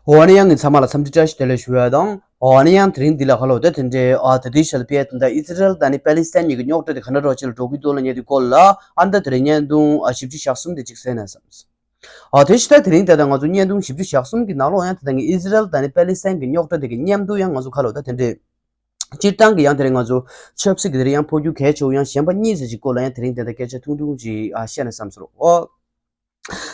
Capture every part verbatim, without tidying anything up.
འོ་ཨ་ནི་ཡང་ངས་ཚང་མ་ལ་འཚམས་འདྲི་བཀྲ་ཤིས་བདེ་ལེགས་ཞུ་ཡ་དང་། འོ་ཨ་ནི་ཡང་དེ་རིང་འདི་ལ་ཁ་ལོ་ད་དེ་འདྲའི་ཨ་ད་དེའི་ཆ་ལ་ཕེ་ད་ཨི་ཟི་རལ་དང་ནི་པ་ལི་སི་ཐན་གཉིས་ཀྱི་རྙོག་དྲ་དེ་ག་འདྲ་རོ་ཅིག་ལ་འགྲོ་གི་འདུག་ལ་ཉེ་དུས་སྐོར་ལ་ཨ་ད་དེ་རིང་བརྙན་ཐུང་ཨ་བཞི་བཅུ་ཞེ་གསུམ་དེ་ཅིག་གསན་ན་བསམ། ཨ་དེ་ཕྱི་ད་དེ་རིང་ད་ད་ང་ཚོ་བརྙན་ཐུང་བཞི་བཅུ་ཞེ་གསུམ་གྱི་ནང་ལོགས་ཡང་ད་ད་ངས་ཨི་ཟི་རལ་དང་ནི་པ་ལི་སི་ཐན་གྱི་རྙོག་དྲ་དེ་གི་མཉམ་དུ་ཡང་ང་ཚོ་ཁ་ལོ་ད་དེ་འདྲའི་སྤྱིར་བཏང་གི་ཡང་དེ་རིང་ང་ཚོ་ཆབ་སྲིད་ཀྱི་དེ་རིང་ཡང་འཕོ་འགྱུར་གལ་ཆེ་བོ་ཡང་གཞན་པ་གཉིས་ཙམ་ཅིག་སྐོར་ལ་ཡང་དེ་རིང་དེ་འདྲ་སྐད་ཆ་ཐུང་ཐུང་ཅིག་ཨ་བཤད་ན་བསམ་སོང་། ཨོ།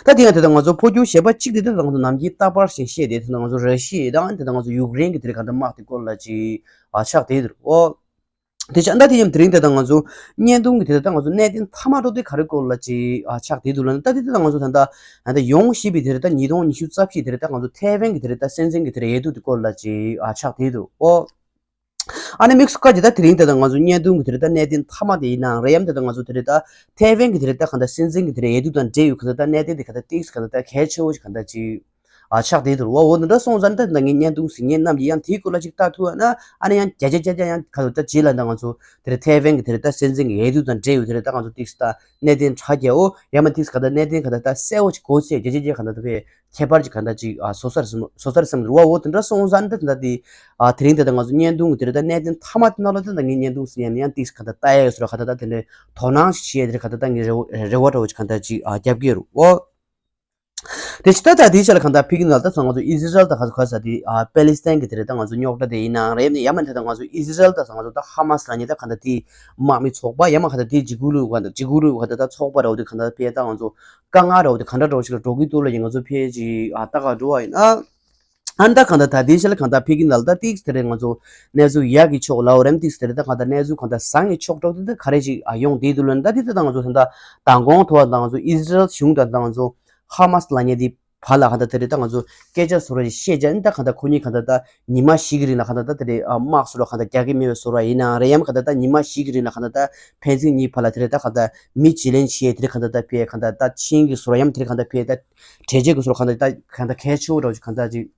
ད་དེ་ཡང་དེ་ལྟར་ང་ཚོ་འཕོ་འགྱུར་གཞན་པ་གཅིག་དེ་ད་ང་ཚོ་ནམ་རྒྱུན་རྟག་པར་བཞིན་བཤད་དེ་དེ་ད་ང་ཚོ་ར་ཤི་ཡ་དང་དེ་ད་ང་ཚོ་ཡུཀ་རེན་གྱི་དེ་རིང་གང་ལྟར་དམག་དེ་སྐོར་ལ་ཅིག་ཨ་ཆགས་བསྡད་འདུག་ཨོ། དེ་ཆ་ད་དེ་ཡང་དེ་རིང་དེ་ད་ང་ཚོ་བརྙན་ཐུང་གི་དེ་ད་ང་ཚོ་གནད་དོན་མཐའ་མ་འགྲོ་དེ་ག་རེ་སྐོར་ལ་ཅིག་ཨ་ཆགས་བསྡད་འདུག་ལ་ད་དེ་ད་ང་ཚོ་ད་ད་ད་ཡོང་བཞིན་པའི་དེ་རེད་ད་ཉིས་སྟོང་ཉི་ཤུ་རྩ་བཞི་དེ་རེད་ད་ང་ཚོ་ཐའེ་ཝན་གྱི་དེ་རེད་ད་སྲིད་འཛིན་གྱི་དེ་རེད་འོས་བསྡུ་དེ་སྐོར་ལ་ཅིག་ཨ་ཆགས་བསྡད་འདུག་ཨོ། ཨ་ནི་དམིགས་སུ་བཀར་གྱི་ད་དེ་རིང་དེ་ད་ང་ཚོ་བརྙན་ཐུང་གི་དེ་རེད་ད་གནད་དོན་མཐའ་མ་དེ་ཡིན་ནའང་རེད་ཡམ་དེ་ད་ང་ཚོ་དེ་རེད་ད་ཐའེ་ཝན་གྱི་དེ་རེད་ད་གང་ད་སྲིད་འཛིན་གྱི་དེ་རེད་འོས་བསྡུ་དང་འབྲེལ་ཡོད་གང་ད་ད་གནད་དོན་དེ་གང་ད་ཏིག་གང་ད་ད་གལ་ཆེ་བོ་ཞིག་གང་ད་ཅིག་ཨ་ཆགས་བསྡད་འདུག་བ། འོ་འདི་འདྲ་སོང་ཙང་ད་ད་ངས་བརྙན་ཐུང་གཟིགས་མཁན་རྣམས་ཀྱིས་ཡང་དེའི་སྐོར་ལ་ཅིག་ལྟ་ཐུབ་ཨ་ན་ཨ་ནི་ཡང་བརྒྱ་ཆ་བརྒྱ་བརྒྱ་ཡང་ག་ཚོད་ད་རྗེས་ལ་ད་ང་ཚོ་དེ་རེད་ཐའེ་ཝན་གྱི་དེ་རེད་ད་སྲིད་འཛིན་གྱི་འོས་བསྡུ་དང་འབྲེལ་ཡོད་དེ་རེད་ད་ང་ཚོ་ཏིག་ད་གནད་དོན་ཁ་རྒྱ་འོ་ཡང་མ་ཏིག་ག་ད་གནད་དོན་ག་ད་ད་གསལ་བོ་ཅིག་གོ་ཚེ་བརྒྱ་ཆ་བརྒྱ་ག་ད་ད་བས། ཁྱད་པར་གྱི་གང་ལྟར་ཅིག་ཨ་བཟོ་སར་སེམས་བཟོ་སར་སེམས་རུ་བ་འོ་དེ་འདྲ་སོང་ཙང་འདི་འདྲ་དེ་ཨ་དེ་རིང་དེ་ལྟར་ང་ཚོ་བརྙན་ཐུང་གི་དེ་རིང་ད་གནད་དོན་མཐའ་མ་དེ་ནང་ལ་དེ་འདྲ་ངས་བརྙན་ཐུང་ཟིན་ཡང་ཡང་ཏིག་གང་ལྟར་ལྟ་ཡ་ཡོད་སོ་ར་གང་ལྟར་ད་དེ་འདྲའི་དོ་སྣང་ཞིག་བྱེད་ཡ་དེ་རིང་གང་ལྟར་ད་ངས་རེ་བ་རེ་བ་འདྲ་བོ་ཅིག་གང་ལྟར་ཅིག་ཨ་རྒྱབ་ཀྱི་རུ་འོ། དེ་ཕྱི་ད་ད་དེའི་ཆ་ལ་གང་ལྟར་ཕི་གི་ནང་ལ་ད་ང་ཚོ་ཨི་ཟི་རལ་ད་ག་ཚོད་ག་ས་དེ་ཨ་པེ་ལི་སི་ཐན་གི་དེ་རིང་ད་ང་ཚོ་རྙོག་དྲ་དེ་ཡིན་ནའང་རེད་ནི་ཡང་མ་དེ་ད་ང་ཚོ་ཨི་ཟི་རལ་ད་ང་ཚོ་ད་ཧ་མ་སི་ལ་ཉེ་ད་གང་ལྟར་དེ་དམག་མི་ཚོགས་པ་ཡང་མ་གང་ལྟར་དེ་འཇིགས་སྐུལ་རུ་གང་ལྟར་འཇིགས་སྐུལ་རུ་གང་ལྟར་ད་ཚོགས་པ་ར་འོ་དེ་གང་ལྟར་ཕེ་ད་ང་ཚོ། དཀའ་ངལ་རོགས་དེ་ག་འདྲ་རོགས་ཞིག་ལ་འགྲོ་གི་འདུག་ལ་ཡིན་ང་ཚོ་ཕལ་ཆེར་ཨ་ལྟ་ག་འགྲོ་བ་ཡིན་ཨ། ཨ་ནི་ད་གང་ལྟར་ད་ལྟའི་ཆ་ལ་གང་ལྟར་ཕི་གི་ནང་ལ་ད་ཏིག་དེ་རེད་ང་ཚོ་གནས་ཚུལ་ཡག་གི་ཕྱོགས་ལ་འོ་རེམ་ཏིག་དེ་རེད་ད་གང་ལྟར་གནས་ཚུལ་གང་ལྟར་བཟང་གི་ཕྱོགས་འགྲོ་དེ་ད་ག་རེ་ཞིག་ཨ་ཡོང་བསྡད་འདུག་ལ་ད་དེ་ད་ང་ཚོ་ད་ལྟ་མདང་དགོང་ཐོག་ད་ང་ཚོ་ཨི་ཟི་རལ་གཞུང་དང་ད་ང་ཚོ་ཧ་མ་སི་ལ་ཉེ་དེ་བར་ལ་གང་ལྟར་དེ་རེད་ད་ང་ཚོ་སྐད་ཆ་བཟོ་ར་ཞིག་བཤད་ཀྱང་ད་གང་ལྟར་ཁོ་གཉིས་གང་ལྟར་ད། ཉི་མ་བཞི་གི་རིང་ལ་གང་ལྟར་ད་དེ་རེད་ཨ་དམག་སོ་ར་གང་ལྟར་རྒྱག་གི་མེད་པའི་སོ་ར་ཡིན་ནའང་རེད་ཡང་གང་ལྟར་ད་ཉི་མ་བཞི་གི་རིང་ལ་གང་ལྟར་ད་ཕན་ཚུན་གཉིས་བར་ལ་དེ་རེད་ད་གང་ལྟར་མི་བརྗེ་ལེན་བྱེད་དེ་རེད་གང་ལྟར་ད་ཕེ་གང་ལྟར་ད་ཆིང་གི་སོ་ར་ཡང་དེ་རེད་གང་ལྟར་ཕེ་ད་གྲོས་ཆོད་གི་སོ་ར་གང་ལྟར་ད་གང་ལྟར་གལ་ཆེ་བོ་འདྲ་བོ་ཅིག་གང་ལྟར་ཅིག་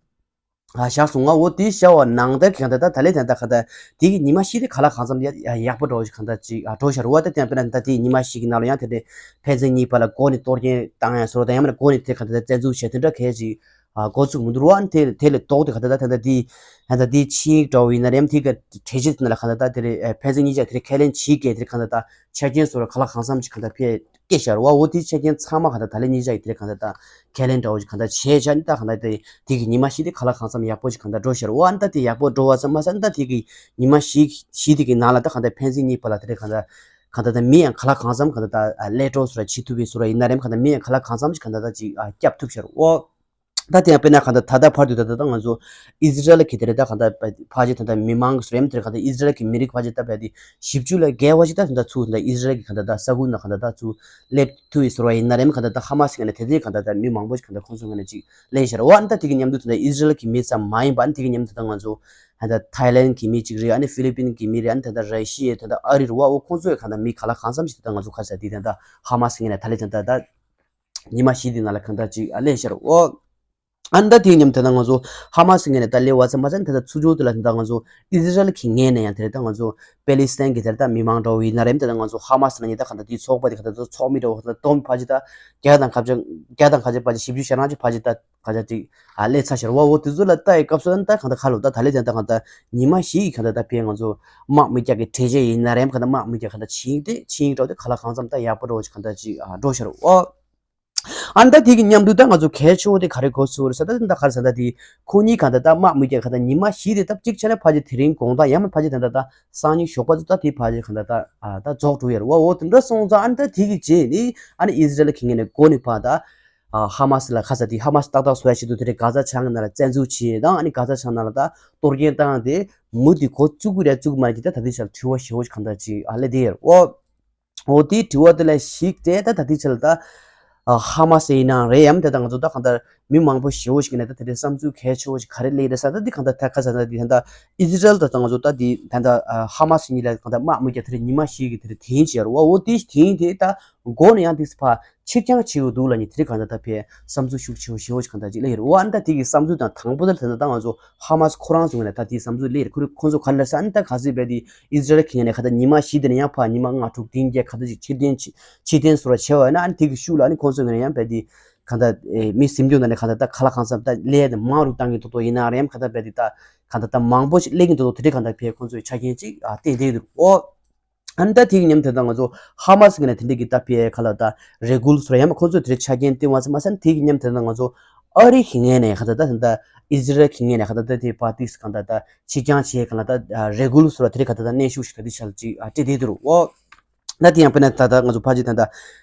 ཨ་བཞག་སོང་ང་འོ་དེ་བཞག་པ་ནང་ལྟར་གི་གང་ལྟར་ད་ད་ལས་དེ་ད་གང་ལྟར་དེ་གི་ཉི་མ་བཞི་དེ་ག་ལ་གང་འཚམ་ཡག་པོ་འདྲ་བོ་ཅིག་གང་ལྟར་ཅིག་ཨ་འགྲོ་ཤར་བ་ད་དེ་ཡང་དཔེར་ན་ད་དེ་ཉི་མ་བཞི་གི་ནང་ལ་ཡང་དེ་འདྲའི་ཕན་ཚུན་གཉིས་བར་ལ་སྒོ་ནས་གཏོར་སྐྱོན་བཏང་ཡ་སོ་ར་ད་ཡང་མིན་ན་སྒོ་ནས་དེ་གང་ལྟར་བཙན་འཛུལ་བྱས་དེ་འདྲ་གལ་ཅིག་ཨ་འགོ་ཚུགས་མི་འདུག་རོ། ཨ་ནི་དེ་དེ་ལས་ལྡོག་སྟེ་ག་ད་ད་ད་ད་འདི་ད་ད་འདི་ཕྱིའི་འདྲ་བོ་ཡིན་ན་རེམ་དེ་ག་གྲོས་ཆོད་དེ་ན་ལ་ག་ད་ད་དེ་རེད་ཕན་ཚུན་གཉིས་ཆ་དེ་རེད་ཁས་ལེན་བྱེད་དགོས་དེ་རེད་ག་ད་ད་ཆ་རྐྱེན་སོ་ར་ག་ལ་གང་འཚམ་ཅིག་ག་ད་ཕེ་སྐྱེ་ཤར་བ་འོ་དེ་ཆ་རྐྱེན་ཚང་མ་ག་ད་ད་ལས་གཉིས་ཆ་ཡི་དེ་རེད་ག་ད་ད་ཁས་ལེན་འདྲ་བོ་ཅིག་ག་ད་བྱས་ཆ་ནི་ད་ག་ད་དེ་དེ་གི་ཉི་མ་བཞི་དེ་ག་ལ་གང་འཚམ་ཡག་པོ་ཅིག་ག་ད་འགྲོ་ཤར་བ་ཨ་ནི་ད་དེ་ཡག་པོ་འགྲོ་བ་ཙམ་མ་ཟད་ནི་ད་དེ་གི་ཉི་མ་བཞི་བཞི་དེ་གི་ནང་ལ་ད་ག་ད་ཕན་ཚུན་གཉིས་བར་ལ་དེ་རེད་ག་ད་ག་ད་ད་མི་ཡང་ག་ལ་གང་འཚམ་ག་ད་ད་ལས་འཕྲོ་སོ་ར་བྱེད་ཐུབ་པའི་སོ་ར་ཡིན་ན་རེམ་ག་ད་མི་ཡང་ག་ལ་གང་འཚམ་ཅིག་ག་ད་ད་ཅིག་སྐྱབས་ཐུབ་ཤར་འོ། ད་དེ་ཡང་དཔེར་ན་གང་ལྟར་ད་ལྟ་བར་དུ་ད་ལྟ་ད་ང་ཚོ་ཨི་ཟི་རལ་གྱི་དེ་རེད་ད་གང་ལྟར་ཕལ་ཆེར་ད་ལྟ་མི་མང་གི་སོ་རེམ་དེ་རེད་གང་ལྟར་ཨི་ཟི་རལ་གྱི་མི་རིགས་ཕལ་ཆེར་ད་བས་དེ་བཞི་བཅུ་ལས་བརྒལ་བ་ཞིག་ད་ད་ལྟ་ཚུར་ད་ལྟ་ཨི་ཟི་རལ་གྱི་གང་ལྟར་ད་ས་ཁུལ་ནང་གང་ལྟར་ད་ཚུར་སླེབས་ཐུབ་པའི་སོ་ར་ཡིན་ན་རེམ་གང་ལྟར་ད་ཧ་མ་སི་ངོས་ནས་དེ་ཚོའི་གང་ལྟར་ད་མི་མང་པོ་ཞིག་གང་ལྟར་ཁོང་ཚོ་ངོས་ནས་ཅིག་ལེན་ཤར་བ་ཨ་ནི་ད་དེ་གི་མཉམ་དུ་ད་ལྟ་ཨི་ཟི་རལ་གྱི་མི་ཙམ་མ་ཡིན་པ་ཨ་ནི་དེ་གི་མཉམ་དུ་ད་ང་ཚོ་ད་ལྟ་ཐའི་ལན་གྱི་མི་ཅིག་རེད་ཨ་ནི་ཧྥི་ལི་པིན་གྱི་མི་རེད་ཨ་ནི་ད་ལྟ་ར་ཤི་ཡའི་ད་ལྟ་ཨ་རི་རུ་བ་འོ་ཁོང་ཚོའི་གང་ལྟར་མི་ག་ལ་གང་འཚམ་ཞིག་ད་ལྟ་ང་ཚོ་ཁ་ས་དེ་ད་ལྟ་ཧ་མ་སི་ངོས་ནས་ད་ལེ་ད་ལྟ་ད། ཉི་མ་བཞི་དེ་ནང་ལ་གང་ལྟར་ཅིག་ཨ་ལས་ཤར་འོ། ཨ་ནི་ད་དེའི་མཉམ་དེ་ན་ང་ཚོ་ཧ་མ་སི་ངོས་ནས་ད་ལས་བ་ཚ་མ་ཚ་ནི་ད་ལྟ་ཚུར་ཕྱོགས་དེ་ལ་ད་ལྟ་ང་ཚོ་ཨི་ཟི་རལ་གྱི་ངོས་ནས་ཡང་དེ་ལྟ་ང་ཚོ་པེ་ལི་སི་ཐན་གྱི་དེ་ལྟ་མི་མང་འདྲ་བོ་ཡིན་ན་རེམ་དེ་ལྟ་ང་ཚོ་ཧ་མ་སི་ལ་ཉེ་ད་གང་ལྟར་དེའི་ཚོགས་པ་དེ་གང་ལྟར་ཚོགས་མི་འདྲ་བོ་གང་ལྟར་སྟོང་ཕལ་ཆེར་ད་བརྒྱ་དང་ཁ་ཆ་བརྒྱ་དང་ཁ་ཆ་ཕལ་ཆེར་བཞི་བཅུ་ཞེ་གྲངས་ཅིག་ཕལ་ཆེར་ད་ཁ་ཆ་ཅིག་ཨ་ལས་ཚ་ཤར་བ་འོ་དེ་ཚོ་ལ་ལྟ་ཡི་སྐབས་སུ་ད་གང་ལྟར་ཁ་ལོ་ད་ད་ལས་དེ་ད་གང་ལྟར་ཉི་མ་བཞི་ཡི་གང་ལྟར་ད་ཕེ་ང་ཚོ་དམག་མི་རྒྱག་གི་གྲོས་ཆོད་ཡིན་ན་རེམ་གང་ལྟར་དམག་མི་རྒྱག་གང་ལྟར་ཕྱིན་ཏེ་ཕྱིན་འགྲོ་དེ་ག་ལ་གང་འཚམ་ད་ཡག་པོ་འགྲོ་ཅིག་གང་ལྟར་ཅིག་ཨ་འགྲོ་ཤར་འོ། ཨ་ནི་ད་དེ་གི་མཉམ་དུ་ད་ང་ཚོ་གལ་ཆེ་བོ་དེ་ག་རེ་གོ་ཚུལ་རེད་ཟེར་ད་ད་ག་རེ་ཟེར་ད་དེ་ཁོ་གཉིས་གང་ལྟར་ད་དམག་མི་རྒྱག་གང་ལྟར་ཉི་མ་བཞི་དེ་ད་གཅིག་ཆ་ནས་ཕལ་ཆེར་དེ་རིང་དགོང་དག་ཡང་མིན་ཕལ་ཆེར་ད་ད་ད་སང་ཉིན་ཞོགས་པ་ཚོ་ད་དེ་ཕལ་ཆེར་གང་ལྟར་ད་ཨ་ད་རྫོགས་འགྲོ་ཡ་རེད་བ། འོ་དེ་འདྲ་སོང་ཙང་ཨ་ནི་ད་དེ་གི་རྗེས་ནི་ཨ་ནི་ཨི་ཟི་རལ་གྱི་ངོས་ནས་འགོ་ནས་ཕར་ད་ཨ་ཧ་མ་སི་ལ་ཁ་ས་དེ་ཧ་མ་སི་ཏག་ཏག་བཟོ་ཡ་ཆེད་དུ་དེ་རིང་གྷ་ཛ་བྱང་གི་ནང་ལ་བཙན་འཛུལ་བྱས་དང་ཨ་ནི་གྷ་ཛ་བྱང་ནང་ལ་ད་གཏོར་སྐྱོན་བཏང་སྟེ་མུ་མཐུད་འགོ་བཙུགས་ཀྱི་རེད་བཙུགས་མ་རེད་ད་ད་དེ་ཆར་དྲི་བ་ཞེ་བོ་ཞིག་གང་ལྟར་ཅིག་ཨ་ལས་དེ་ཡ་རེད་བ། འོ་དེའི་དྲི་བ་དེ་ལ་གཞིགས་ཏེ་ད་ད་ལྟའི་ཆ་ལ་ད་ཨ་ཧ་མ་སི་ཡིན་ནའང་རེད་ཡམ་དེ་ད་ང་ཚོ་ད་གང་ལྟར་མི་མང་པོ་ཞེ་བོ་ཞིག་ནས་ད་དེ་འདྲའི་བསམ་ཚུལ་གལ་ཆེ་བོ་ཞིག་ག་རེ་སླེབས་རེད་ཟེར་ད་འདི་གང་ལྟར་ཐད་ཀ་ཟེར་ན་འདི་ད་ལྟ་ཨི་ཟི་རལ་དང་ད་ང་ཚོ་ད་འདི་ད་ལྟ་ཨ་ཧ་མ་སི་གཉིས་ལ་གང་ལྟར་དམག་མི་རྒྱག་དེ་རིང་ཉི་མ་བཞི་གི་དེ་རིང་དེ་ཡིན་ཅེས་རེད་བ། འོ་དེ་དེ་ཡིན་དེ་ད་མགོ་ནས་ཡང་དེ་ཕར་ཕྱིར་འགྱངས་བྱེད་དགོས་འདུག་ལ་ནི་དེ་རིང་གང་ལྟར་ད་ཕར་བསམ་ཚུལ་ཤུགས་ཆེ་བོ་ཞེ་བོ་ཞིག་གང་ལྟར་ཅིག་སླེབས་ཡོད་རེད་བ། ཨ་ནི་ད་དེ་གི་བསམ་ཚུལ་དང་དང་པོ་ད་ལྟ་ད་ང་ཚོ་ཧ་མ་སི་ཁོ་རང་ཚོའི་ངོས་ནས་ད་དེའི་བསམ་ཚུལ་སླེབས་རེད། ཁོ་རང་ཁོ་ཚོ་ག་རེ་ལབ་ཟེར་ཨ་ནི་ད་ག་ཚོད་རྦད་དེ་ཨི་ཟི་རལ་གྱི་ངོས་ནས་ག་ད་ཉི་མ་བཞི་དེ་ནས་ཡང་ཕར་ཉི་མ་ལྔ་དྲུག་བདུན་བརྒྱད་ག་ད་ཅིག་ཕྱིར་འཐེན་ཕྱིར་འཐེན་བཟོ་འདྲ་བྱས་པ་ཡིན་ན་ཨ་ནི་དེ་གི་ཤུགས་ལ་ཨ་ནི་ཁོ་ཚོའི་ངོས་ནས་ཡང་རྦད་དེ་ གང་ལྟར་ཨེ་མི་སེམས་སྐྱོ་ནང་ནས་གང་ལྟར་ད་ག་ལ་གང་འཚམ་ད་ཀླད་དེ་མང་རུ་བཏང་གི་འདུག་འདུག་ཡིན་ན་རེམ་གང་ལྟར་བས་དེ་ད་གང་ལྟར་ད་མང་པོ་ཞིག་སླེབས་ཀྱི་འདུག་འདུག་དེ་འདྲའི་གང་ལྟར་བས་ཁོང་ཚོས་ཆ་རྐྱེན་ཅིག་ཨ་བསྟན་བསྡད་འདུག་ཨོ། ཨ་ནི་ད་དེ་གི་མཉམ་དེ་ད་ང་ཚོ་ཧ་མ་སི་ངོས་ནས་དེ་འདྲའི་གི་ད་བས་ག་ལ་ད་རེ་སྐུལ་སོ་ཡང་ཁོང་ཚོས་དེ་འདྲའི་ཆ་རྐྱེན་བསྟན་བ་ཙམ་མ་ཟད་དེ་གི་མཉམ་དེ་ད་ང་ཚོ་ཨ་རི་གི་ངོས་ནས་གང་ལྟར་ད་ད་ཨི་ཟི་རལ་གི་ངོས་ནས་གང་ལྟར་ད་དེ་ཕར་ཏིག་གང་ལྟར་ད་ཕྱིར་འགྱངས་བྱས་གང་ལ་ད་རེ་སྐུལ་སོ་ལ་དེ་འདྲའི་གང་ལྟར་ད་གནོན་ཤུགས་ཤིག་ད་དེ་ཆ་ལ་ཅིག་ཨ་སྤྲད་བསྡད་འདུག་ཨོ། ད་དེ་ཡང་དཔེར་ན་ད་ལྟ་ང་ཚོ་ཕལ་ཆེར་ད་ལྟ་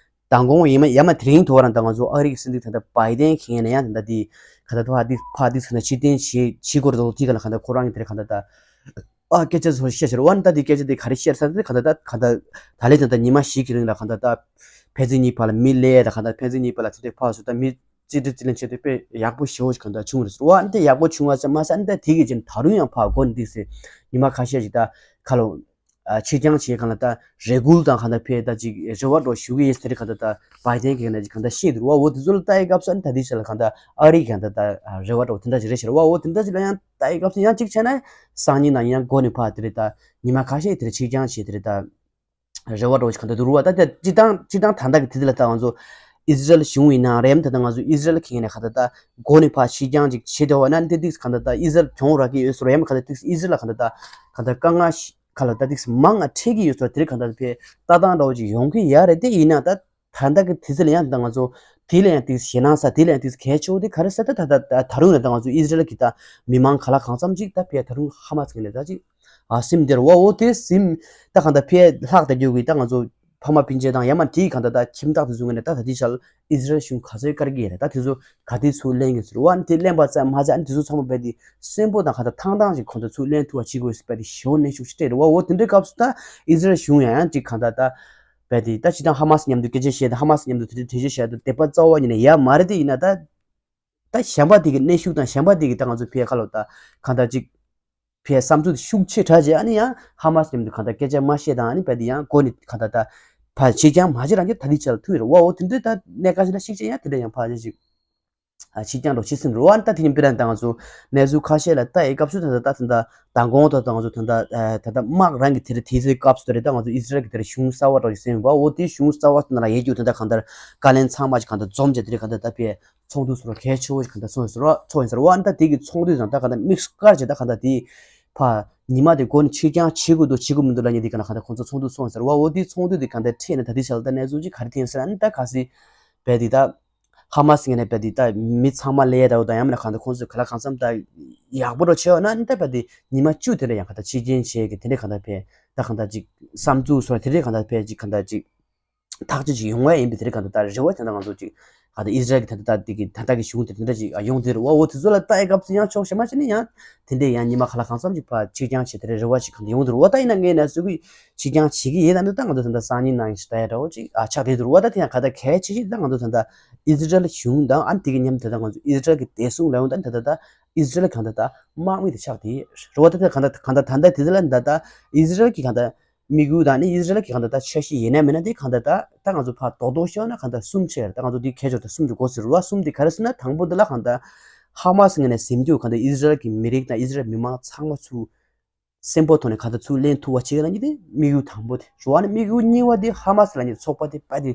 མདང་དགོང་ཡིན་མ་ཡ་མ་དེ་རིང་དུ་བ་རང་ད་ང་ཚོ་ཨ་རི་གི་སྲིད་འཛིན་ད་ལྟ་བྷའི་ཏན་གྱི་ངོས་ནས་ཡང་ད་ལྟ་དེ་ག་ད་ཕ་དེ་ཕ་དེ་ཚོ་ན་ཕྱིར་འཐེན་བྱེད་བྱེད་དགོས་རེད་དོ་དེ་ག་ལ་ག་ད་ཁོ་རང་གི་དེར་ག་ད་ད་ཨ་སྐད་ཆ་ཚོ་བཤད་ཤར་བ་ན་ད་དེ་སྐད་ཆ་དེ་ག་རེ་བཤད་ས་དེ་ག་ད་ད་ག་ད་ད་ལས་ད་ད་ཉི་མ་བཞི་གི་རིང་ལ་ག་ད་ད་ཕན་ཚུན་གཉིས་བར་ལ་མི་ལས་ད་ག་ད་ཕན་ཚུན་གཉིས་བར་ལ་དེ་དེ་ཕ་སུ་ད་མི་རྩིས་འབྲི་རྩིས་ལེན་བྱེད་དུས་དཔེ་ཡག་པོ་ཞེ་པོ་ཞིག་ག་ད་བྱུང་རེད་ཟེར་བ་ན་དེ་ཡག་པོ་བྱུང་བ་ཟེར་མ་ཟད་ད་དེ་གི་ཅན་ད་རུང་ཡང་ཕ་གོ་ནི་དེ་ཟེར་ཉི་མ་ཁ་ཤས་ཤིག་ད་ག་ལོ། ཕྱིར་འགྱངས་བྱས་གང་ལ་ད་རེ་སྐུལ་དང་གང་ལ་ཕེ་ད་ཅིག་རེ་བ་འགྲོ་ཞུ་གི་ཡིན་ཟེར་གང་ལ་ད་བྷའི་ཏན་གྱི་ནས་ཅིག་གང་ལ་བཤད་འདུག་བ། འོ་དེ་ཚོ་ལ་ལྟ་ཡི་སྐབས་སུ་ཨ་ནི་ད་དེ་ཆ་ལ་གང་ལ་ཨ་རི་གང་ལ་ད་རེ་བ་འགྲོ་དེ་འདྲ་ཅིག་རེད་ཤེར་བ། འོ་དེ་འདྲ་ཅིག་ལ་ཡང་ལྟ་ཡི་སྐབས་སུ་ཡང་ཅིག་བྱས་ན་སང་ཉིན་ན་ཡང་འགོ་ནས་ཕ་དེ་རེད་ད་ཉི་མ་ཁ་ཤས་དེ་རེད་ཕྱིར་འགྱངས་བྱས་དེ་རེད་ད་རེ་བ་འགྲོ་ཅིག་གང་ལ་འདུག་བ། ད་ད་སྤྱིར་བཏང་སྤྱིར་བཏང་ད་ལྟ་གི་དེ་དེ་ལ་ད་ང་ཚོ་ཨི་ཟི་རལ་གཞུང་ཡིན་ན་རེམ་ད་ད་ང་ཚོ་ཨི་ཟི་རལ་གི་ནས་གང་ལ་ད་འགོ་ནས་ཕ་ཕྱིར་འགྱངས་ཅིག་བྱེད་དེ་བ་ན་འདི་འདི་གང་ལ་ད་ཨི་ཟི་རལ་གྱོང་རག་གི་ཡོད་སོ་རེམ་གང་ལ་ད་ཨི་ཟི་རལ་ལ་གང་ལ་ད་གང་ལ་དཀའ་ངལ་ཞིག་ག་ལ་ད་ཏིག་མང་ང་ཁྲིད་ཀྱི་ཡོད་ཚོ་དེ་རིང་གང་ལྟར་ཕེ་ལྟ་སྟངས་འདྲ་བོ་ཅིག་ཡོང་གི་ཡ་རེད། དེ་ཡིན་ན་ད་ད་ལྟ་གི་དུས་ཚོད་ལ་ཡང་ད་ང་ཚོ་དེ་ལ་ཡང་ཏིག་ཞེད་སྣང་ས་དེ་ལ་ཡང་ཏིག་གལ་ཆེ་བོ་དེ་ག་རེ་ཟེར་ད་ད་ད་ད་རུང་ལ་ད་ང་ཚོ་ཨི་ཟི་རལ་གི་ད་མི་མང་ག་ལ་གང་འཚམ་ཅིག་ད་ཕེ་ད་རུང་ཧ་མ་སི་གི་ལ་ད་ཅིག་ཨ་སིམ་དེར་བ་འོ་དེ་སིམ་ད་གང་ལྟར་ཕེ་ལྷག་ད་རྒྱུ་གི་ད་ང་ཚོ་ཕ་མ་སྤུན་མཆེད་དང་ཡ་མ་དེ་གང་ལྟར་ད་ཁྱིམ་བདག་དེ་ཚོ་ངོས་ནས་ད་ད་དེ་ཆ་ལ་ཨི་ཟི་རལ་གཞུང་ག་ཚོད་བཀར་གི་ཡ་རེད། ད་དེ་ཚོ་ག་དེ་ཚུར་ལེན་གི་ཚུར་བ་དེ་ལེན་པ་ཙམ་མ་ཚད་ཨ་ནི་དེ་ཚོ་ཚང་མ་ཕེ་དེ་སེམས་པོ་དང་གང་ལྟར་ཐང་ཐང་ཞིག་གང་ལྟར་ཚུར་ལེན་ཐུབ་པ་བྱེད་དགོས་ཟེར་བ་དེ་ཞེ་པོ་གནོན་ཤུགས་ཤིག་སྤྲད་རེད་བ། འོ་དེ་འདྲའི་སྐབས་སུ་ད་ཨི་ཟི་རལ་གཞུང་ཡང་ཡང་ཅིག་གང་ལྟར་ད་བས་དེ་ད་ཅི་ད་ཧ་མ་སི་མཉམ་དུ་སྐད་ཆ་བཤད་ད་ཧ་མ་སི་མཉམ་དུ་དེ་འདྲའི་གྲོས་ཆོད་བཤད་ད་དད་པ་རྩ་བ་ཉིད་ནས་ཡ་མ་རེད། དེ་ཡིན་ན་ད་ད་གཞན་པ་དེ་གི་གནོན་ཤུགས་དང་གཞན་པ་དེ་གི་ད་ང་ཚོ་ཕེ་ཁ་ལོ་ད་གང་ལྟར་ཅིག་ཕེ་བསམ་ཚུལ་ཤུགས་ཆེ་དྲགས་རྗེས་ཨ་ནི་ཡང་ཧ་མ་སི་མཉམ་དུ་གང་ལྟར་སྐད་ཆ་མ་བཤད་དང་ཨ་ནི་བས་དེ་ཡང་མགོ་ནས་གང་ལྟར་ད་ཕ་ཕྱིར་འགྱངས་མ་བྱེད་རང་གི་ད་དེ་ཆ་ལ་ཐུག་ཡོད་རེད་བ། འོ་དེ་འདྲའི་ད་གནད་འགག་ཞིག་ལ་ཤིག་ཅན་ཡང་དེ་འདྲ་ཡང་ཕ་ཅིག་ཅིག་ཨ་ཕྱིར་འགྱངས་འགྲོ་ཕྱི་སེམས་རུ་བ་ནི་ད་དེ་ཉིན་པི་རན་ད་ང་ཚོ་གནས་ཚུལ་ཁ་ཤས་ལ་ལྟ་ཡི་སྐབས་སུ་ད་ད་ད་ད་མདང་དགོང་ད་ད་ང་ཚོ་ད་ད་ད་ད་དམག་རང་གི་དེ་རེད་དེ་ཚོའི་སྐབས་སུ་ད་རེད། ད་ང་ཚོ་ཨི་ཟི་རལ་གི་དེ་རེད་གཞུང་གསར་བ་འདྲ་ཞིག་སེམས་པ་འོ་དེ་གཞུང་གསར་བ་ད་ན་ལ་ཡེ་རྒྱུ་ད་ད་གང་ལྟར་བཀའ་བློན་ཚང་མ་ཅིག་གང་ལྟར་འཛོམས་བྱས་དེ་རེད་གང་ལྟར་ད་ཕེ་ཚོགས་འདུ་སོགས་གལ་ཆེ་བོ་ཞིག་གང་ལྟར་ཚོགས་ཡིན་ཟེར་བ་ཚོགས་ཡིན་ཟེར་བ་ཨ་ནི་ད་དེ་གི་ཚོགས་འདུ་དང་ད་གང་ལྟར་དམིགས་སུ་བཀར་བྱས་ད་གང་ལྟར་དེ་ཕ་ཉི་མ་དེ་འགོ་ནས་ཕྱིར་འགྱངས་བྱེད་དགོས་འདུག་བྱེད་དགོས་མི་འདུག་ལབ་མཁན་དེ་ག་ན་གང་ལྟར་ཁོང་ཚོ་ཚོགས་འདུ་ཚོགས་ཟེར་བ་འོ་དེ་ཚོགས་འདུ་དེ་ག་འདྲ་ཁྲིད་ནས་ད་དེ་ཆ་ལ་ད་གནས་ཚུལ་ཅིག་ག་རེ་ཐོན་ཟེར་ཨ་ནི་ད་ག་སྲིད་བས་དེ་ད་ཧ་མ་སི་ངོས་ནས་བས་དེ་ད་མི་ཚང་མ་ལས་ད་འོ་ད་ཡང་མིན་ན་གང་ལྟར་ཁོང་ཚོས་ག་ལ་གང་འཚམ་ད་ཡག་པོ་འགྲོ་བྱས་ཡོད་ན་ཨ་ནི་ད་བས་དེ་ཉི་མ་བཅུ་དེ་འདྲ་ཡང་ག་འདྲ་ཕྱིར་འགྱངས་བྱས་གི་དེ་འདྲ་ག་འདྲ་བས་ད་ག་འདྲ་ཅིག་བསམ་ཚུལ་སོགས་དེ་འདྲ་ག་འདྲ་བས་ཅིག་ག་འདྲ་ཅིག་ཐག་གཅོད་ཅིག་ཡོང་བ་ཡིན་པའི་དེ་རིང་གང་ལྟར་ད་རེ་བ་དེ་འདྲ་ང་ཚོ་ཅིག་གང་ལྟར་ཨི་ཟི་རལ་གྱི་ད་ལྟ་དེ་གི་ད་ལྟ་གི་གཞུང་དེ་དེ་འདྲ་ཅིག་ཡོང་དེ་རེད་བ། འོ་དེ་ཚོ་ལ་ལྟ་ཡི་སྐབས་སུ་ཡང་ཕྱོགས་གཞན་མ་ཅིག་ནས་ཡང་དེ་འདྲས་ཡང་ཉི་མ་ག་ལ་གང་འཚམ་ཅིག་ཕར་ཕྱིར་འགྱངས་བྱེད་དེ་རེད་རེ་བ་ཅིག་གང་ལྟར་ཡོང་དེ་རེད་བ། ད་ཡིན་ན་ངས་ན་སུ་གི་ཕྱིར་འགྱངས་བྱེད་ཀྱི་ཡིན་ད་འདི་ད་ང་ཚོ་ད་ལྟ་སང་ཉིན་གནངས་ཉིན་ཞིག་ལྟ་ཡ་འདྲ་བོ་ཅིག་ཨ་ཆགས་བསྡད་འདུག་རེད་བ། ད་དེ་ཡང་ག་ད་གལ་ཆེ་ཤོས་ད་ང་ཚོ་ད་ལྟ་ཨི་ཟི་རལ་གཞུང་དང་ཨ་ནི་དེ་གི་མཉམ་དུ་ད་ལྟ་ང་ཚོ་ཨི་ཟི་རལ་གྱི་བདེ་སྲུང་ལ་ཡོང་ད་ད་ལྟ་ད་ཨི་ཟི་རལ་གང་ད་ད་དམག་མི་དེ་ཆགས་བསྡད་རེད་བ། ད་ད་གང་ད་གང་ད་ད་ལྟ་དེ་ཚོ་ལ་ད་ལྟ་ཨི་ཟི་རལ་གྱི་གང་ད་དམིགས་ཡུལ་དང་ནི་ཨི་ཟི་རལ་གྱི་གང་ལྟར་ད་འཆར་གཞི་ཡིན་ན་མིན་ན་དེ་གང་ལྟར་ད་ད་ང་ཚོ་ཕར་རྡོག་རྡོག་ཤོད་ན་གང་ལྟར་གསུམ་ཆེ་རེད། ད་ང་ཚོ་འདི་གས་ཆོག་ད་གསུམ་དུ་འགོ་ཟེར་བ། གསུམ་དེ་ག་རེ་ཟེར་ན་དང་པོ་དེ་ལ་གང་ལྟར་ཧ་མ་སི་ངོས་ནས་ཟིན་རྒྱུ་གང་ལྟར་ཨི་ཟི་རལ་གྱི་མི་རིགས་དང་ཨི་ཟི་རལ་མི་མང་ཚང་མ་ཚུར་སེམས་པོ་ཐོག་ནས་གང་ལྟར་ཚུར་ལེན་ཐུབ་པ་བྱེད་ཡ་ལ་ནི་དེ་དམིགས་ཡུལ་དང་པོ་དེ་རེད་བ། ནི་དམིགས་ཡུལ་གཉིས་པ་དེ་ཧ་མ་སི་ལབ་མཁན་ཚོགས་པ་དེ་པ་དེ་